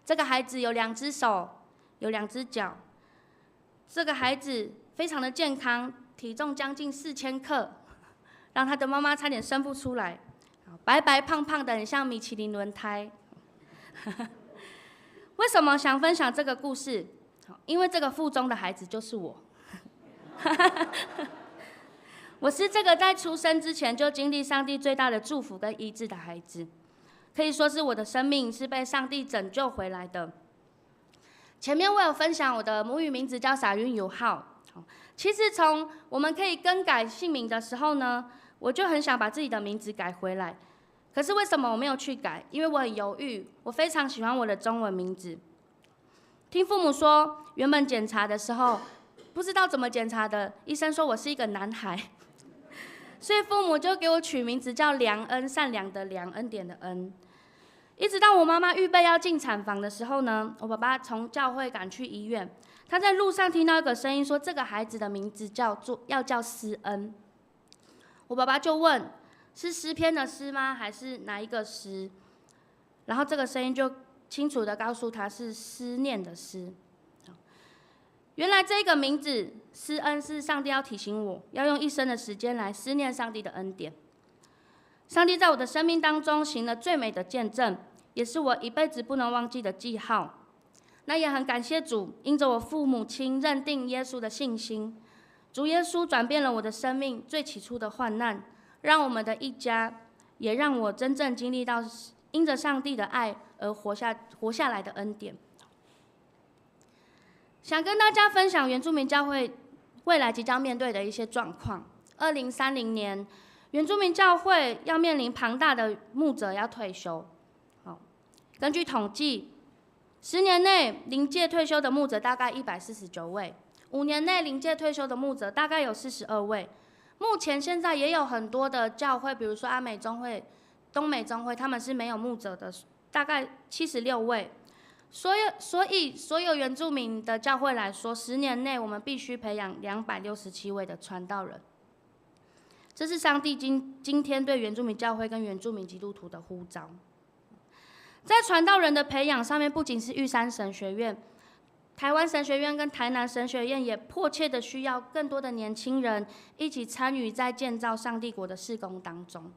這個孩子有兩隻手，有兩隻腳。這個孩子非常的健康，體重將近4000克，讓他的媽媽差點生不出來。白白胖胖的，很像米其林輪胎。為什麼想分享這個故事？因為這個腹中的孩子就是我。我是這個在出生之前就經歷上帝最大的祝福跟醫治的孩子。可以說是我的生命是被上帝拯救回來的。前面我有分享我的母語名字叫撒雲有浩。其實從我們可以更改姓名的時候呢，我就很想把自己的名字改回來。可是為什麼我沒有去改？因為我很猶豫。我非常喜歡我的中文名字。聽父母說，原本檢查的時候不知道怎麼檢查的，醫生說我是一個男孩，所以父母就給我取名字叫良恩，善良的良，恩典的恩。一直到我媽媽預備要進產房的時候呢，我爸爸從教會趕去醫院，他在路上聽到一個聲音說：“這個孩子的名字叫做要叫思恩。”我爸爸就問：“是詩篇的詩嗎？還是哪一個詩？”然後這個聲音就清楚的告訴他是思念的思。原來這個名字思恩是上帝要提醒我，要用一生的時間來思念上帝的恩典。上帝在我的生命當中行了最美的見證，也是我一輩子不能忘記的記號。那也很感謝主，因着我父母親認定耶穌的信心，主耶穌轉變了我的生命。最起初的患難，讓我們的一家，也讓我真正經歷到因着上帝的愛而活下來的恩典。想跟大家分享原住民教會未來即將面對的一些狀況。2030年，原住民教會要面臨龐大的牧者要退休。好，根據統計，10年內臨界退休的牧者大概149位，5年內臨界退休的牧者大概有42位。目前現在也有很多的教會，比如說阿美中會、東美中會，他們是沒有牧者的，大概76位。所以所有原住民的教會來說，10年內我們必須培養267位的傳道人。這是上帝今天對原住民教會跟原住民基督徒的呼召。在傳道人的培養上面，不僅是玉山神學院、台灣神學院跟台南神學院，也迫切的需要更多的年輕人一起參與在建造上帝國的事工當中。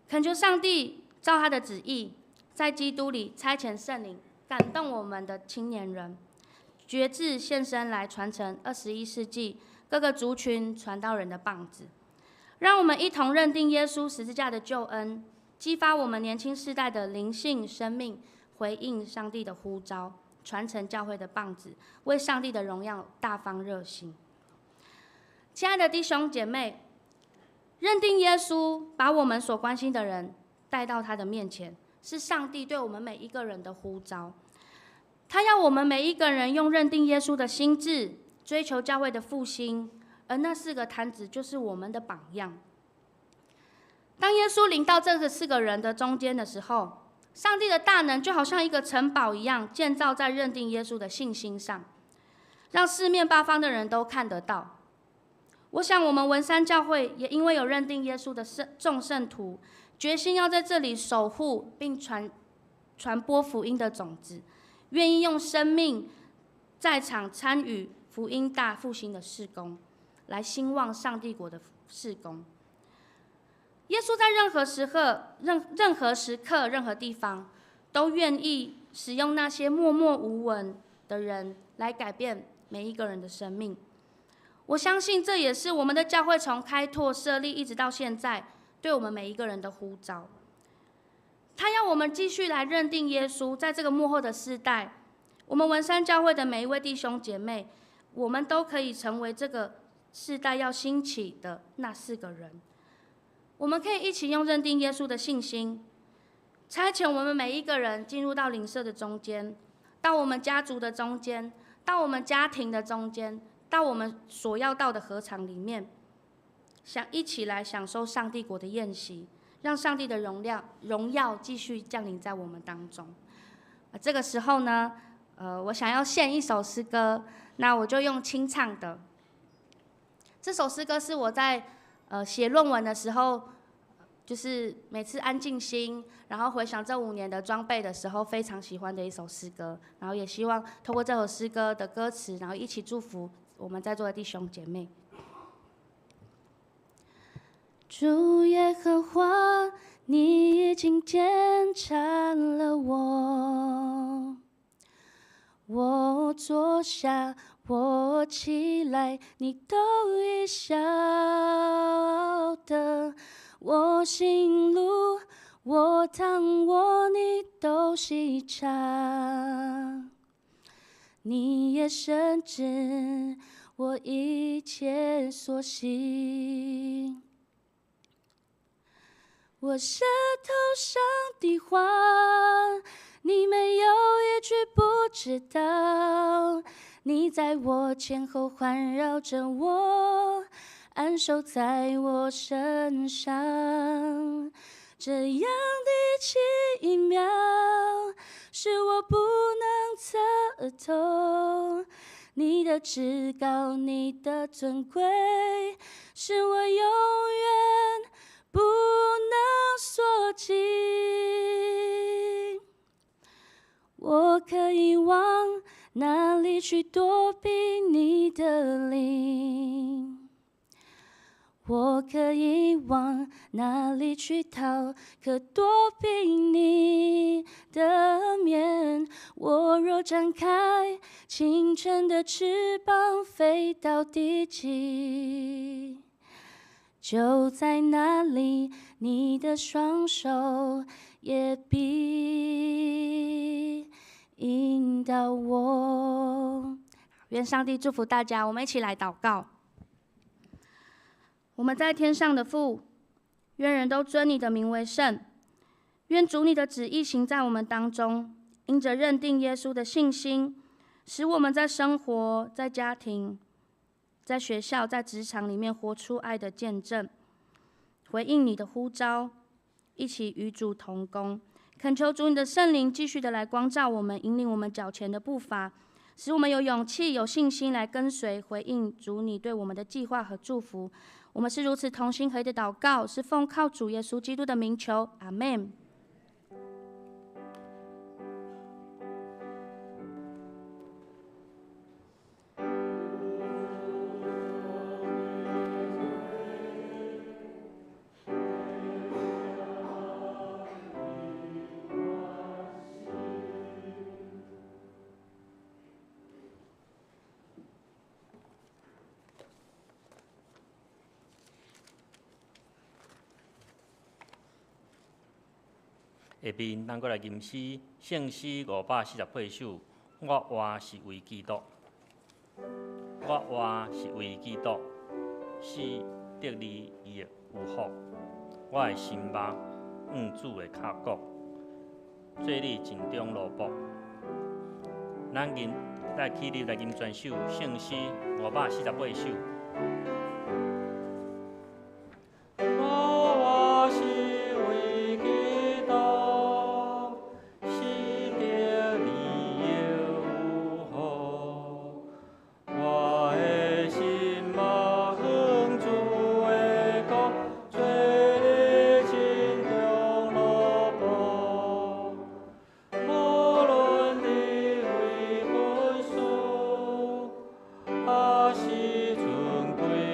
懇求上帝照他的旨意，在基督裡差遣聖靈，感動我們的青年人，決志獻身來傳承21世紀各個族群傳道人的棒子。讓我們一同認定耶穌十字架的救恩，激發我們年輕世代的靈性生命，回應上帝的呼召，傳承教會的棒子，為上帝的榮耀大放熱心。親愛的弟兄姐妹，認定耶穌，把我們所關心的人帶到他的面前，是上帝對我們每一個人的呼召。他要我們每一個人用認定耶穌的心志，追求教會的復興。而那四個癱子就是我們的榜樣。當耶穌臨到這個四個人的中間的時候，上帝的大能就好像一個城堡一樣，建造在認定耶穌的信心上，讓四面八方的人都看得到。我想，我們文山教會也因為有認定耶穌的聖眾聖徒，決心要在這裡守護並傳播福音的種子，願意用生命在場參與福音大復興的事工，來興旺上帝國的事工。耶穌在任何時刻、任何時刻、任何地方，都願意使用那些默默無聞的人來改變每一個人的生命。我相信這也是我們的教會從開拓設立一直到現在，對我們每一個人的呼召。他要我們繼續來認定耶穌，在這個末後的世代，我們文山教會的每一位弟兄姐妹，我們都可以成為這個世代要兴起的那四个人。我们可以一起用认定耶稣的信心，差遣我们每一个人进入到邻舍的中间，到我们家族的中间，到我们家庭的中间，到我们所要到的禾场里面，想一起来享受上帝国的宴席，让上帝的荣耀继续降临在我们当中。这个时候呢，我想要献一首诗歌，那我就用清唱的。这首诗歌是我在写论文的时候，就是每次安静心，然后回想这5年的装备的时候，非常喜欢的一首诗歌。然后也希望透过这首诗歌的歌词，然后一起祝福我们在座的弟兄姐妹。主耶和华，你已经鉴察了我，我坐下，我起来，你都已晓得。我行路，我躺卧，你都细察。你也深知我一切所行。我舌头上的话，你沒有一句不知道。你在我前後環繞着我，按手在我身上，這樣的奇妙，是我不能測透。你的至高，你的尊貴，是我永遠不能所及。我可以往哪裡去躲避你的靈？我可以往哪裡去逃？可躲避你的面？我若展開清晨的翅膀，飛到地極，就在那裡，你的雙手也必引導我。願上帝祝福大家，我們一起來禱告。我們在天上的父，願人都尊你的名為聖。願主你的旨意行在我們當中，因着認定耶穌的信心，使我們在生活、在家庭、在學校、在職場裡面活出愛的見證，回應你的呼召，一起與主同工。懇求主你的聖靈繼續的來光照我們，引領我們腳前的步伐，使我們有勇氣、有信心來跟隨、回應主你對我們的計劃和祝福。我們是如此同心合意的禱告，是奉靠主耶穌基督的名求，阿們。下面咱閣來吟詩，聖詩548首。我活是為基督，我活是為基督，死得利益有福。我的心目向主的跤骨，做你盡忠奴僕。咱吟來起立來吟全首聖詩548首。是尊貴。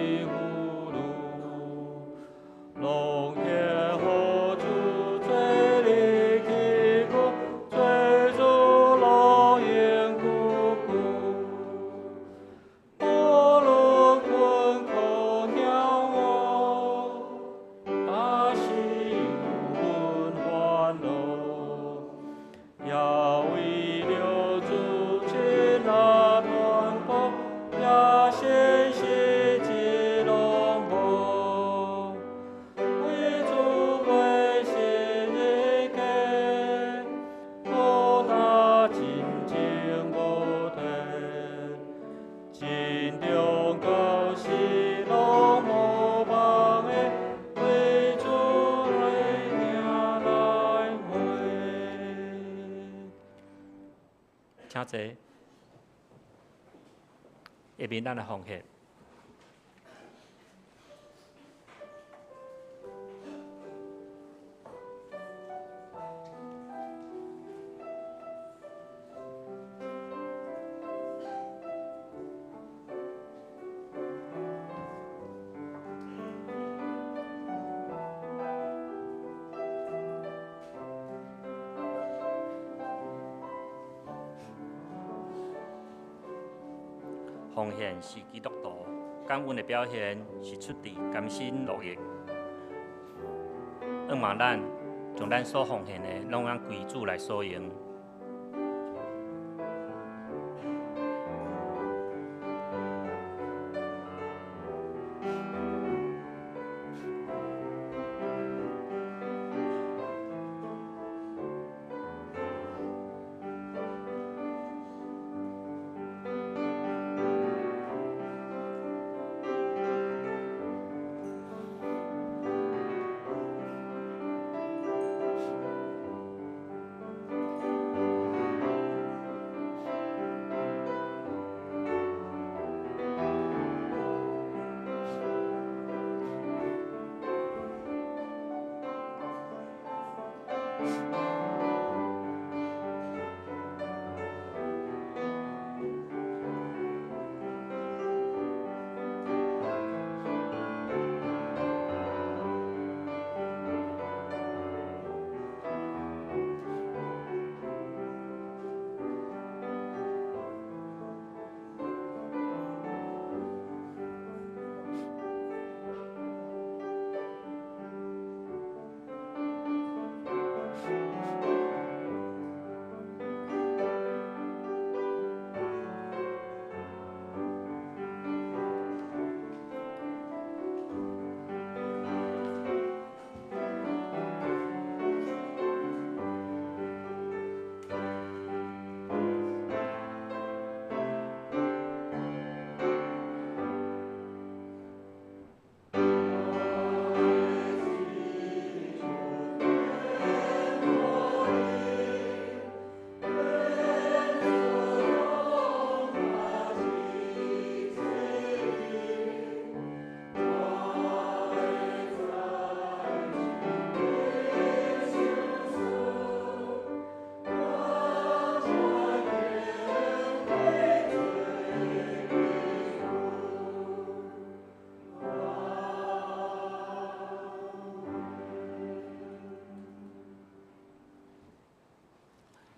請坐。下面咱來奉獻。奉獻是基督徒感恩的表現，是出自甘心樂意。向望咱將咱所奉獻的，攏按歸主來所用。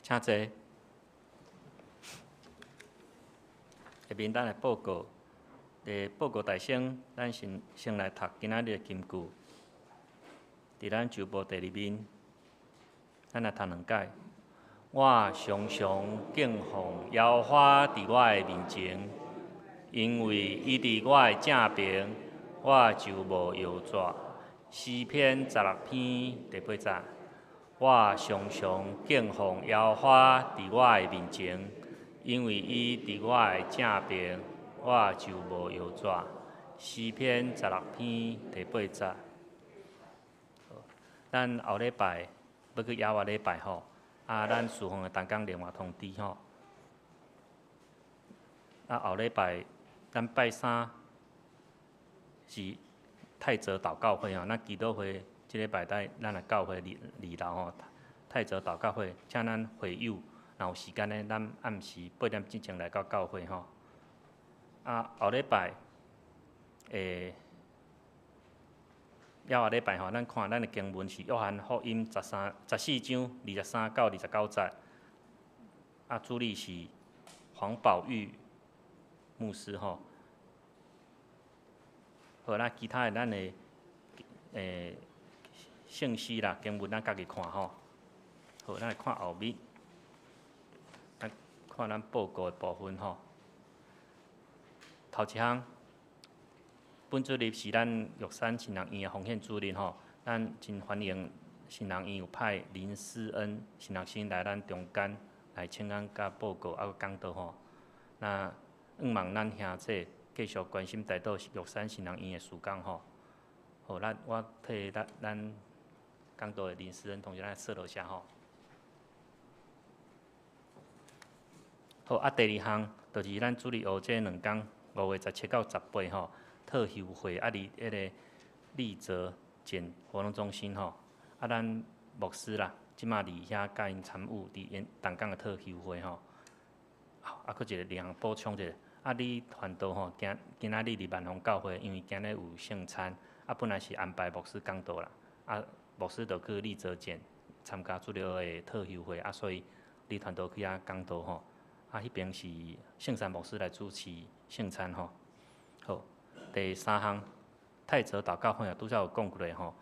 請坐。下面咱來報告，佇報告大先，咱先來讀今仔日的金句。佇咱周報第二面，咱來讀兩解。我常常敬奉耶和華佇我的面前，因為伊佇我的正爿，我就無搖逝。詩篇16篇第8節。我常常敬奉耶和華佇我的面前，因為伊佇我的正爿，我就無搖逝。詩篇16篇第8節。咱後禮拜欲去野外禮拜吼，啊，咱事奉的同工另外通知吼。啊，後禮拜咱拜三是泰澤禱告會吼，咱祈禱會。這禮拜在咱的教會二樓吼，泰澤禱告會，請咱會友，若有時間呢，咱暗時8點之前來到教會吼。啊，後禮拜，抑後禮拜吼，咱看咱的經文是約翰福音14章23到29節。啊，主禮是黃寶玉牧師吼。好，咱其他的咱的聖詩啦，經文咱家己看吼。好，咱來看後面，咱看咱報告的部分吼。頭一項，本主日是咱玉山神學院的奉獻主日吼，咱真歡迎神學院有派林思恩神學生來咱中間來請講佮報告抑閣講道吼。那向望咱兄弟繼續關心大島玉山神學院的事工吼。好，咱我替咱講道的林思恩同學來說落下吼。好，啊，第二項就是咱主日學這2工，5月17到18吼，特休會啊，佇彼个麗澤簡活動中心吼，啊，咱牧師啦，這馬佇遐佮𪜶參與佇𪜶同工的特休會吼。啊，閣一个另補充一下，啊，你傳道吼，今今仔日佇萬豐教會，因為今日有聖餐，啊，本來是安排牧師講道啦，啊，牧師就去麗澤簡參加主日學的特休會，啊，所以你傳道去遐講道吼，啊，彼邊是聖山牧師來主持聖餐吼。好，第三項，泰澤禱告會啊，拄才有講過吼，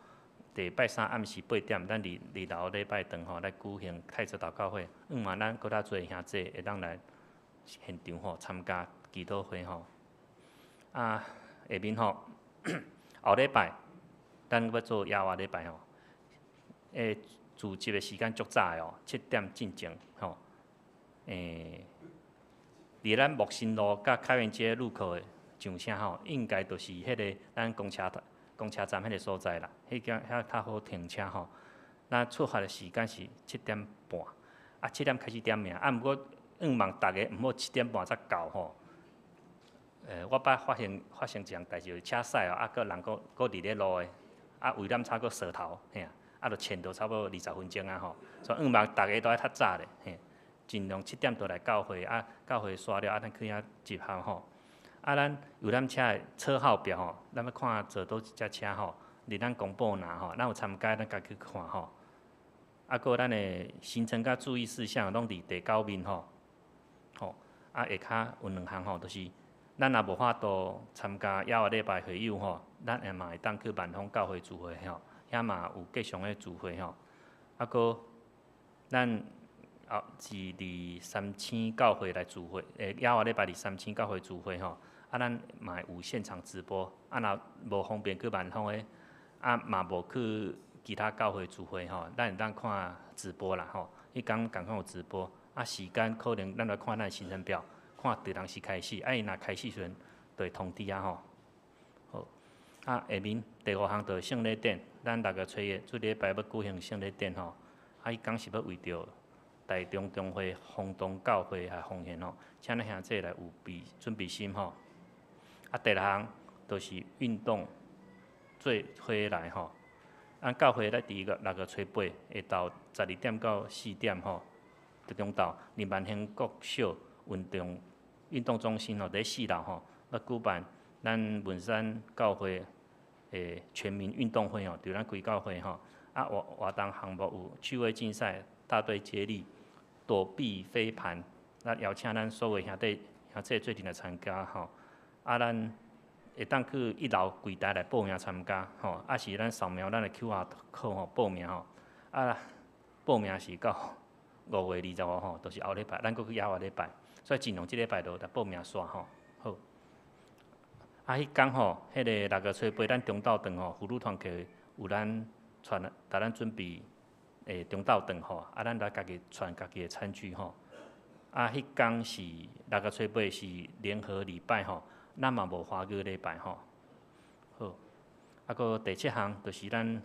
佇拜三暗時8點，咱佇二樓禮拜堂吼來舉行泰澤禱告會，向望咱閣較濟兄弟會當來現場吼參加祈禱會吼。啊，下面吼後禮拜，咱欲做野外禮拜吼，欸，聚集的時間足早的哦，7點進前吼。欸，佇咱木新路佮開元街路口的上車吼，應該就是彼个咱公車站彼个所在啦，彼間遐較好停車吼。咱出發的時間是7點半，啊，7點開始點名，啊，毋過向望逐家毋好7點半才到吼。我捌發生一項代誌，就是車駛哦，啊，閣人閣閣佇咧路的，啊，圍欄差閣趖頭，嘿啊，啊，就塹著差不多20分鐘啊吼。所以向望逐家都愛較早咧，嘿，盡量7點就來教會，啊，教會煞了，啊，咱去遐集合吼。啊，咱遊覽車的車號表吼，咱欲看坐佗一隻車吼，佇咱公布欄吼，咱有參加，咱家去看吼。啊，閣咱的行程佮注意事項攏佇第九面吼。吼，啊，下跤有兩項吼，就是咱若無法度參加野外禮拜會友吼，咱也嘛會當去萬豐教會聚會吼，遐嘛有繼續咧聚會吼。啊，閣咱後是佇三星教會來聚會，欸，野外禮拜佇三星教會聚會吼，啊，咱嘛會有現場直播。啊，若無方便去萬豐的，啊，嘛無去其他教會聚會吼，咱會當看直播啦吼。彼工仝款有直播，啊，時間可能咱來看咱的行程表，看佗當時開始，啊，伊若開始時陣就會通知啊吼。好，啊，下面第五項就是聖禮典，咱6月初一主禮拜欲舉行聖禮典吼，啊，彼工是欲為著台中中會洪洞教會來奉獻吼，請咱兄弟來有備準備心吼。啊，第六項就是運動做伙來吼，咱教會咧佇6月初八下晝12點到4點吼，中晝佇萬興國小運動中心吼，佇4樓吼，欲舉辦咱文山教會的全民運動會吼，佇咱規教會吼，啊活動項目有趣味競賽、大隊接力、躲避飛盤，咱邀請咱所有兄弟兄姊做陣來參加吼。啊，咱會當去一樓櫃台來報名參加吼，啊是咱掃描咱的 QR code 吼報名吼。啊，報名是到5月25吼，就是後禮拜，咱閣去野外禮拜，所以盡量這禮拜就來報名煞吼。好。啊，彼工吼，彼个6月初八，咱中晝頓吼，婦女團契有咱傳，共咱準備中晝頓吼，啊，咱來家己傳家己的餐具吼。啊，彼工是6月初八是聯合禮拜吼，咱嘛無華語禮拜吼。好，啊，閣第七項就是咱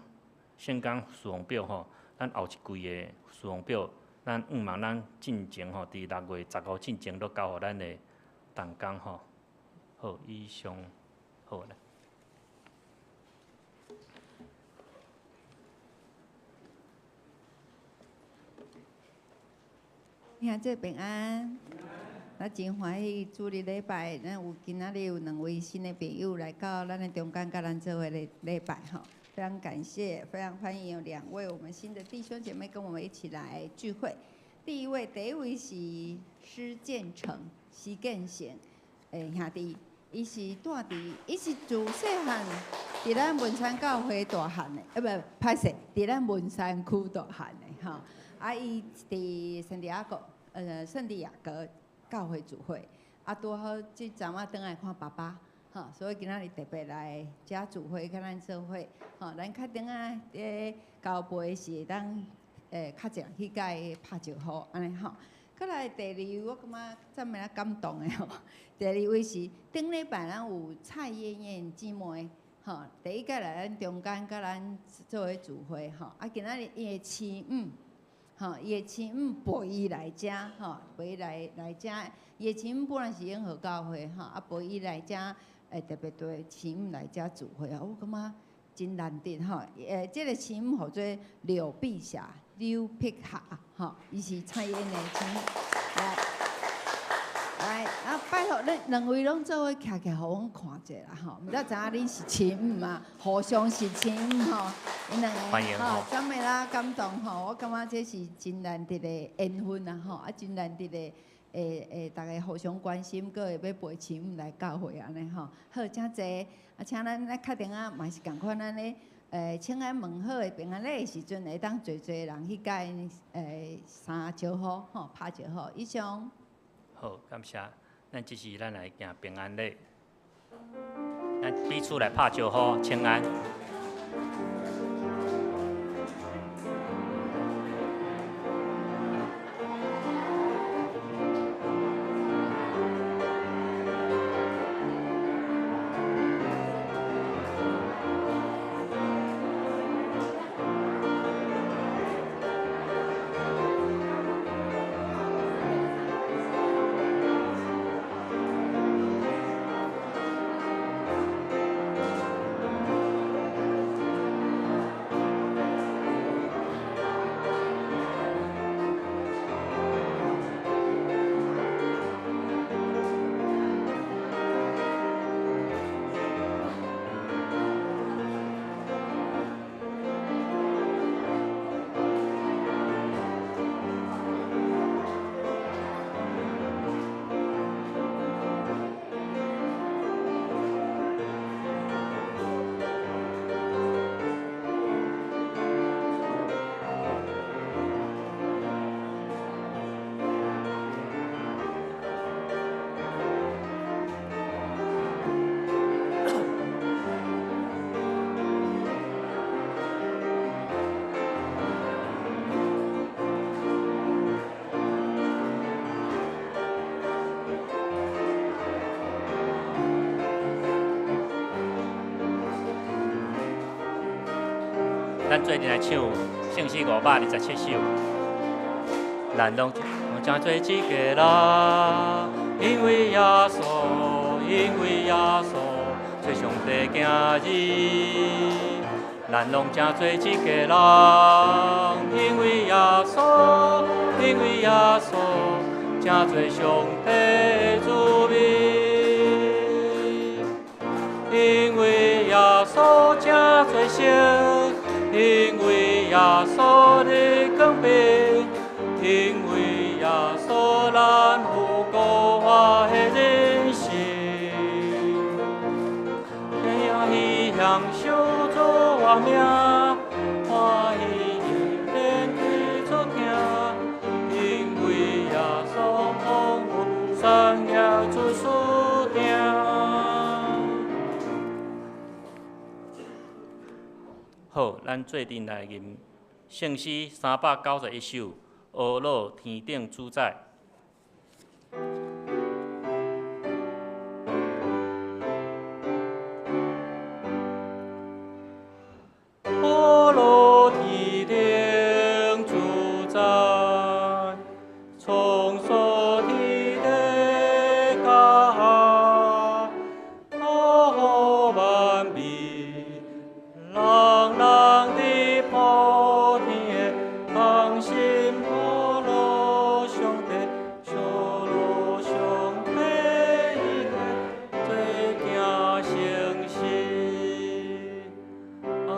聖工事奉表吼，咱後一季的事奉表，咱向望咱進前吼，佇6月15進前都交予咱的同工吼。好，以上好來。兄弟平安，咱真歡喜主日禮拜，咱有今仔日有兩位新的朋友來到咱的中間，佮咱做伙禮禮拜吼，非常感謝，非常歡迎有兩位我們新的弟兄姐妹跟我們一起來聚會。第一位是施建成，施建成，兄弟，伊是住佇，伊是自細漢佇咱文山教會大漢的，啊不，歹勢，佇咱文山區大漢的吼。啊，伊佇聖地亞哥，聖地亞哥教會聚會，啊，拄好這陣仔轉來看爸爸，吼，所以今仔日特別來遮聚會，佮咱做伙，吼，咱較等仔佇交杯時會當，較濟人去共伊拍招呼，按呢吼。閣來第二位，我感覺讚美啊感動的吼。第二位是頂禮拜咱有蔡燕燕姊妹，吼，第一屆來咱中間佮咱做伙聚會，吼，啊，今仔日伊的妻母。吼，伊的亲母陪伊來遮，吼，陪伊來遮。伊的親母本來是永和教會，吼，啊陪伊來遮，特別對親母來遮聚會，我感覺真難得，吼。這个親母號做柳碧霞，柳碧霞，吼，伊是蔡英的親母。來，來，啊，拜託恁兩位攏做伙徛起來，予阮看者啦，吼。毋知知影恁是親母嘛？互相是親母吼，𪜶兩個吼，真的啦，感動吼。我感覺這是真難得的緣分啊，吼，啊，真難得的，逐家互相關心，閣會欲陪親母來教會按呢吼。好，請坐。啊，請咱來確定啊，嘛是仝款按呢。請安問好的平安禮的時陣，會當濟濟人去共𪜶相招呼吼，拍招呼。以上。好，感謝。咱這時咱來行平安禮，咱彼此來拍招呼，請安。咱做陣來唱聖詩527首，咱攏誠濟一个人，因為耶穌，因為耶穌，做上帝囝兒。咱攏誠濟一个人，因為耶穌，因為耶穌，誠濟上帝子民。因為耶穌誠濟聖。因為耶穌的權柄，因為耶穌咱有高華的人生。天喜享受主我命，歡喜恩典去出聽。因為耶穌豐富產業出樹頂。好，咱做陣來吟聖詩391首，《阿樂天頂主宰》。阿樂天頂主宰，創造天地甲阿萬美。人人佇普天的同心阿樂上帝，小樂上帝伊的做行成事。阿們。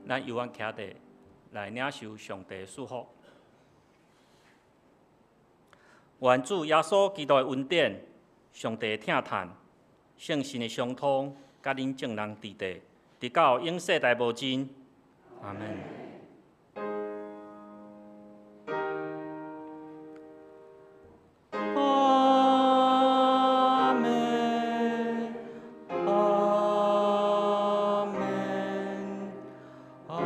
咱由阮徛地來領受上帝祝福。願主耶穌基督的恩典、上帝的疼嘆、聖神的相通，佮恁眾人佇地，直到永世代無盡。阿們。阿們，阿們，阿們。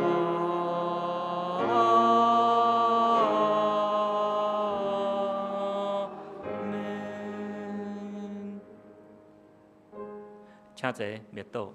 請坐，默禱。